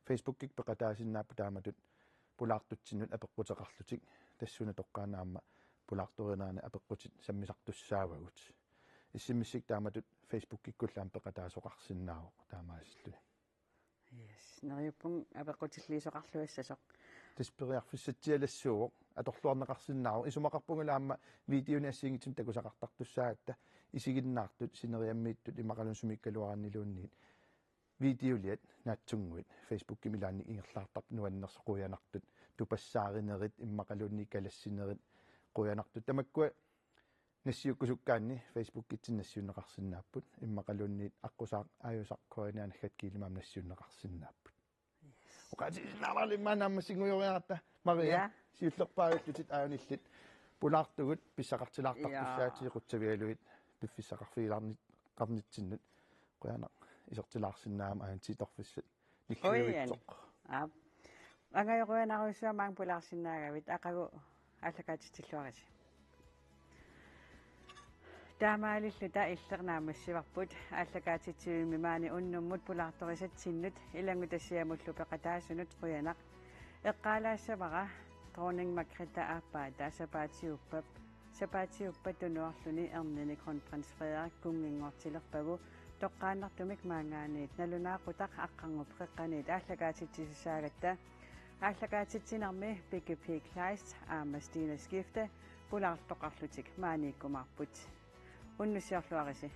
Facebookikkut peqataasinnaapput taamatut pulaartutsinnut apeqquteqarlutik, tassuuna toqqaannaq aamma pulaartorinerani apeqqutit sammisartussaavagut. S M S-ikkut taamatut Facebookikkut aamma peqataasoqarsinnaavoq taamaasilluni. Yes, neriuppunga apeqqutilliisoqarluassasoq. Tassa periarfissatsialassuuvoq, atorluarneqarsinnaavoq, isumaqarpunga aamma videonik assigiinngitsunik takusaqartartussaagatta, isiginnaartut sineriammiittut immaqaluunniit sumiikkaluaraanniluunniit videoliat naatsunnguit Facebookimi ilaanni ingerlaartarput nuannersoq, qujanartut, tupassaarinerit immaqaluunniit kalassinerit qujanartut. Tamakkua nassiukkusukkaanni Facebookikkut nassiunneqarsinnaapput, immaqaluunniit aqqusaaq aajusaq K N R naggat gmail aamma nassiunneqarsinnaapput. Oqaatigisinnaavara immaqa naammassinngujoratta, Maria. Ja. Siullerpaajullutit aajuna illit pulaartugut pissaqartilaartartussaatit. Ja. Qutsavigalugit piffissaqarfigilaarni-, qarnitsinnut. Qujanaq isertilaarsinnaagama aajuna torfissat. Qujan. Nilliuitsoq. Aap. Angajoqqaanarujussuaq maanga pulaarsinnaagavit, aqagu aallakaatitsilluarisi. Taamaalilluta illit naammassivarput aallakaatitsivimmi maani unnummut pulaartorisatsinnut ilanngutassiamullu peqataasunut qujanaq. Eqqaalaassavara Dronning Margrethe aappaata sapaatiuppat, sapaatiuppat tunuarluni ernini Kronprins Frederik kunnginngortilerpagu toqqaannartumik maanngaanniit nalunaaqutaq aqqarngup qeqqaniit aallakaatitsisussaagatta. Aallakaatitsinermi Pippi Kleist aamma Stina Skifte pulaartoqarlutik maaniikkumaarput. Unnussiorluarisi.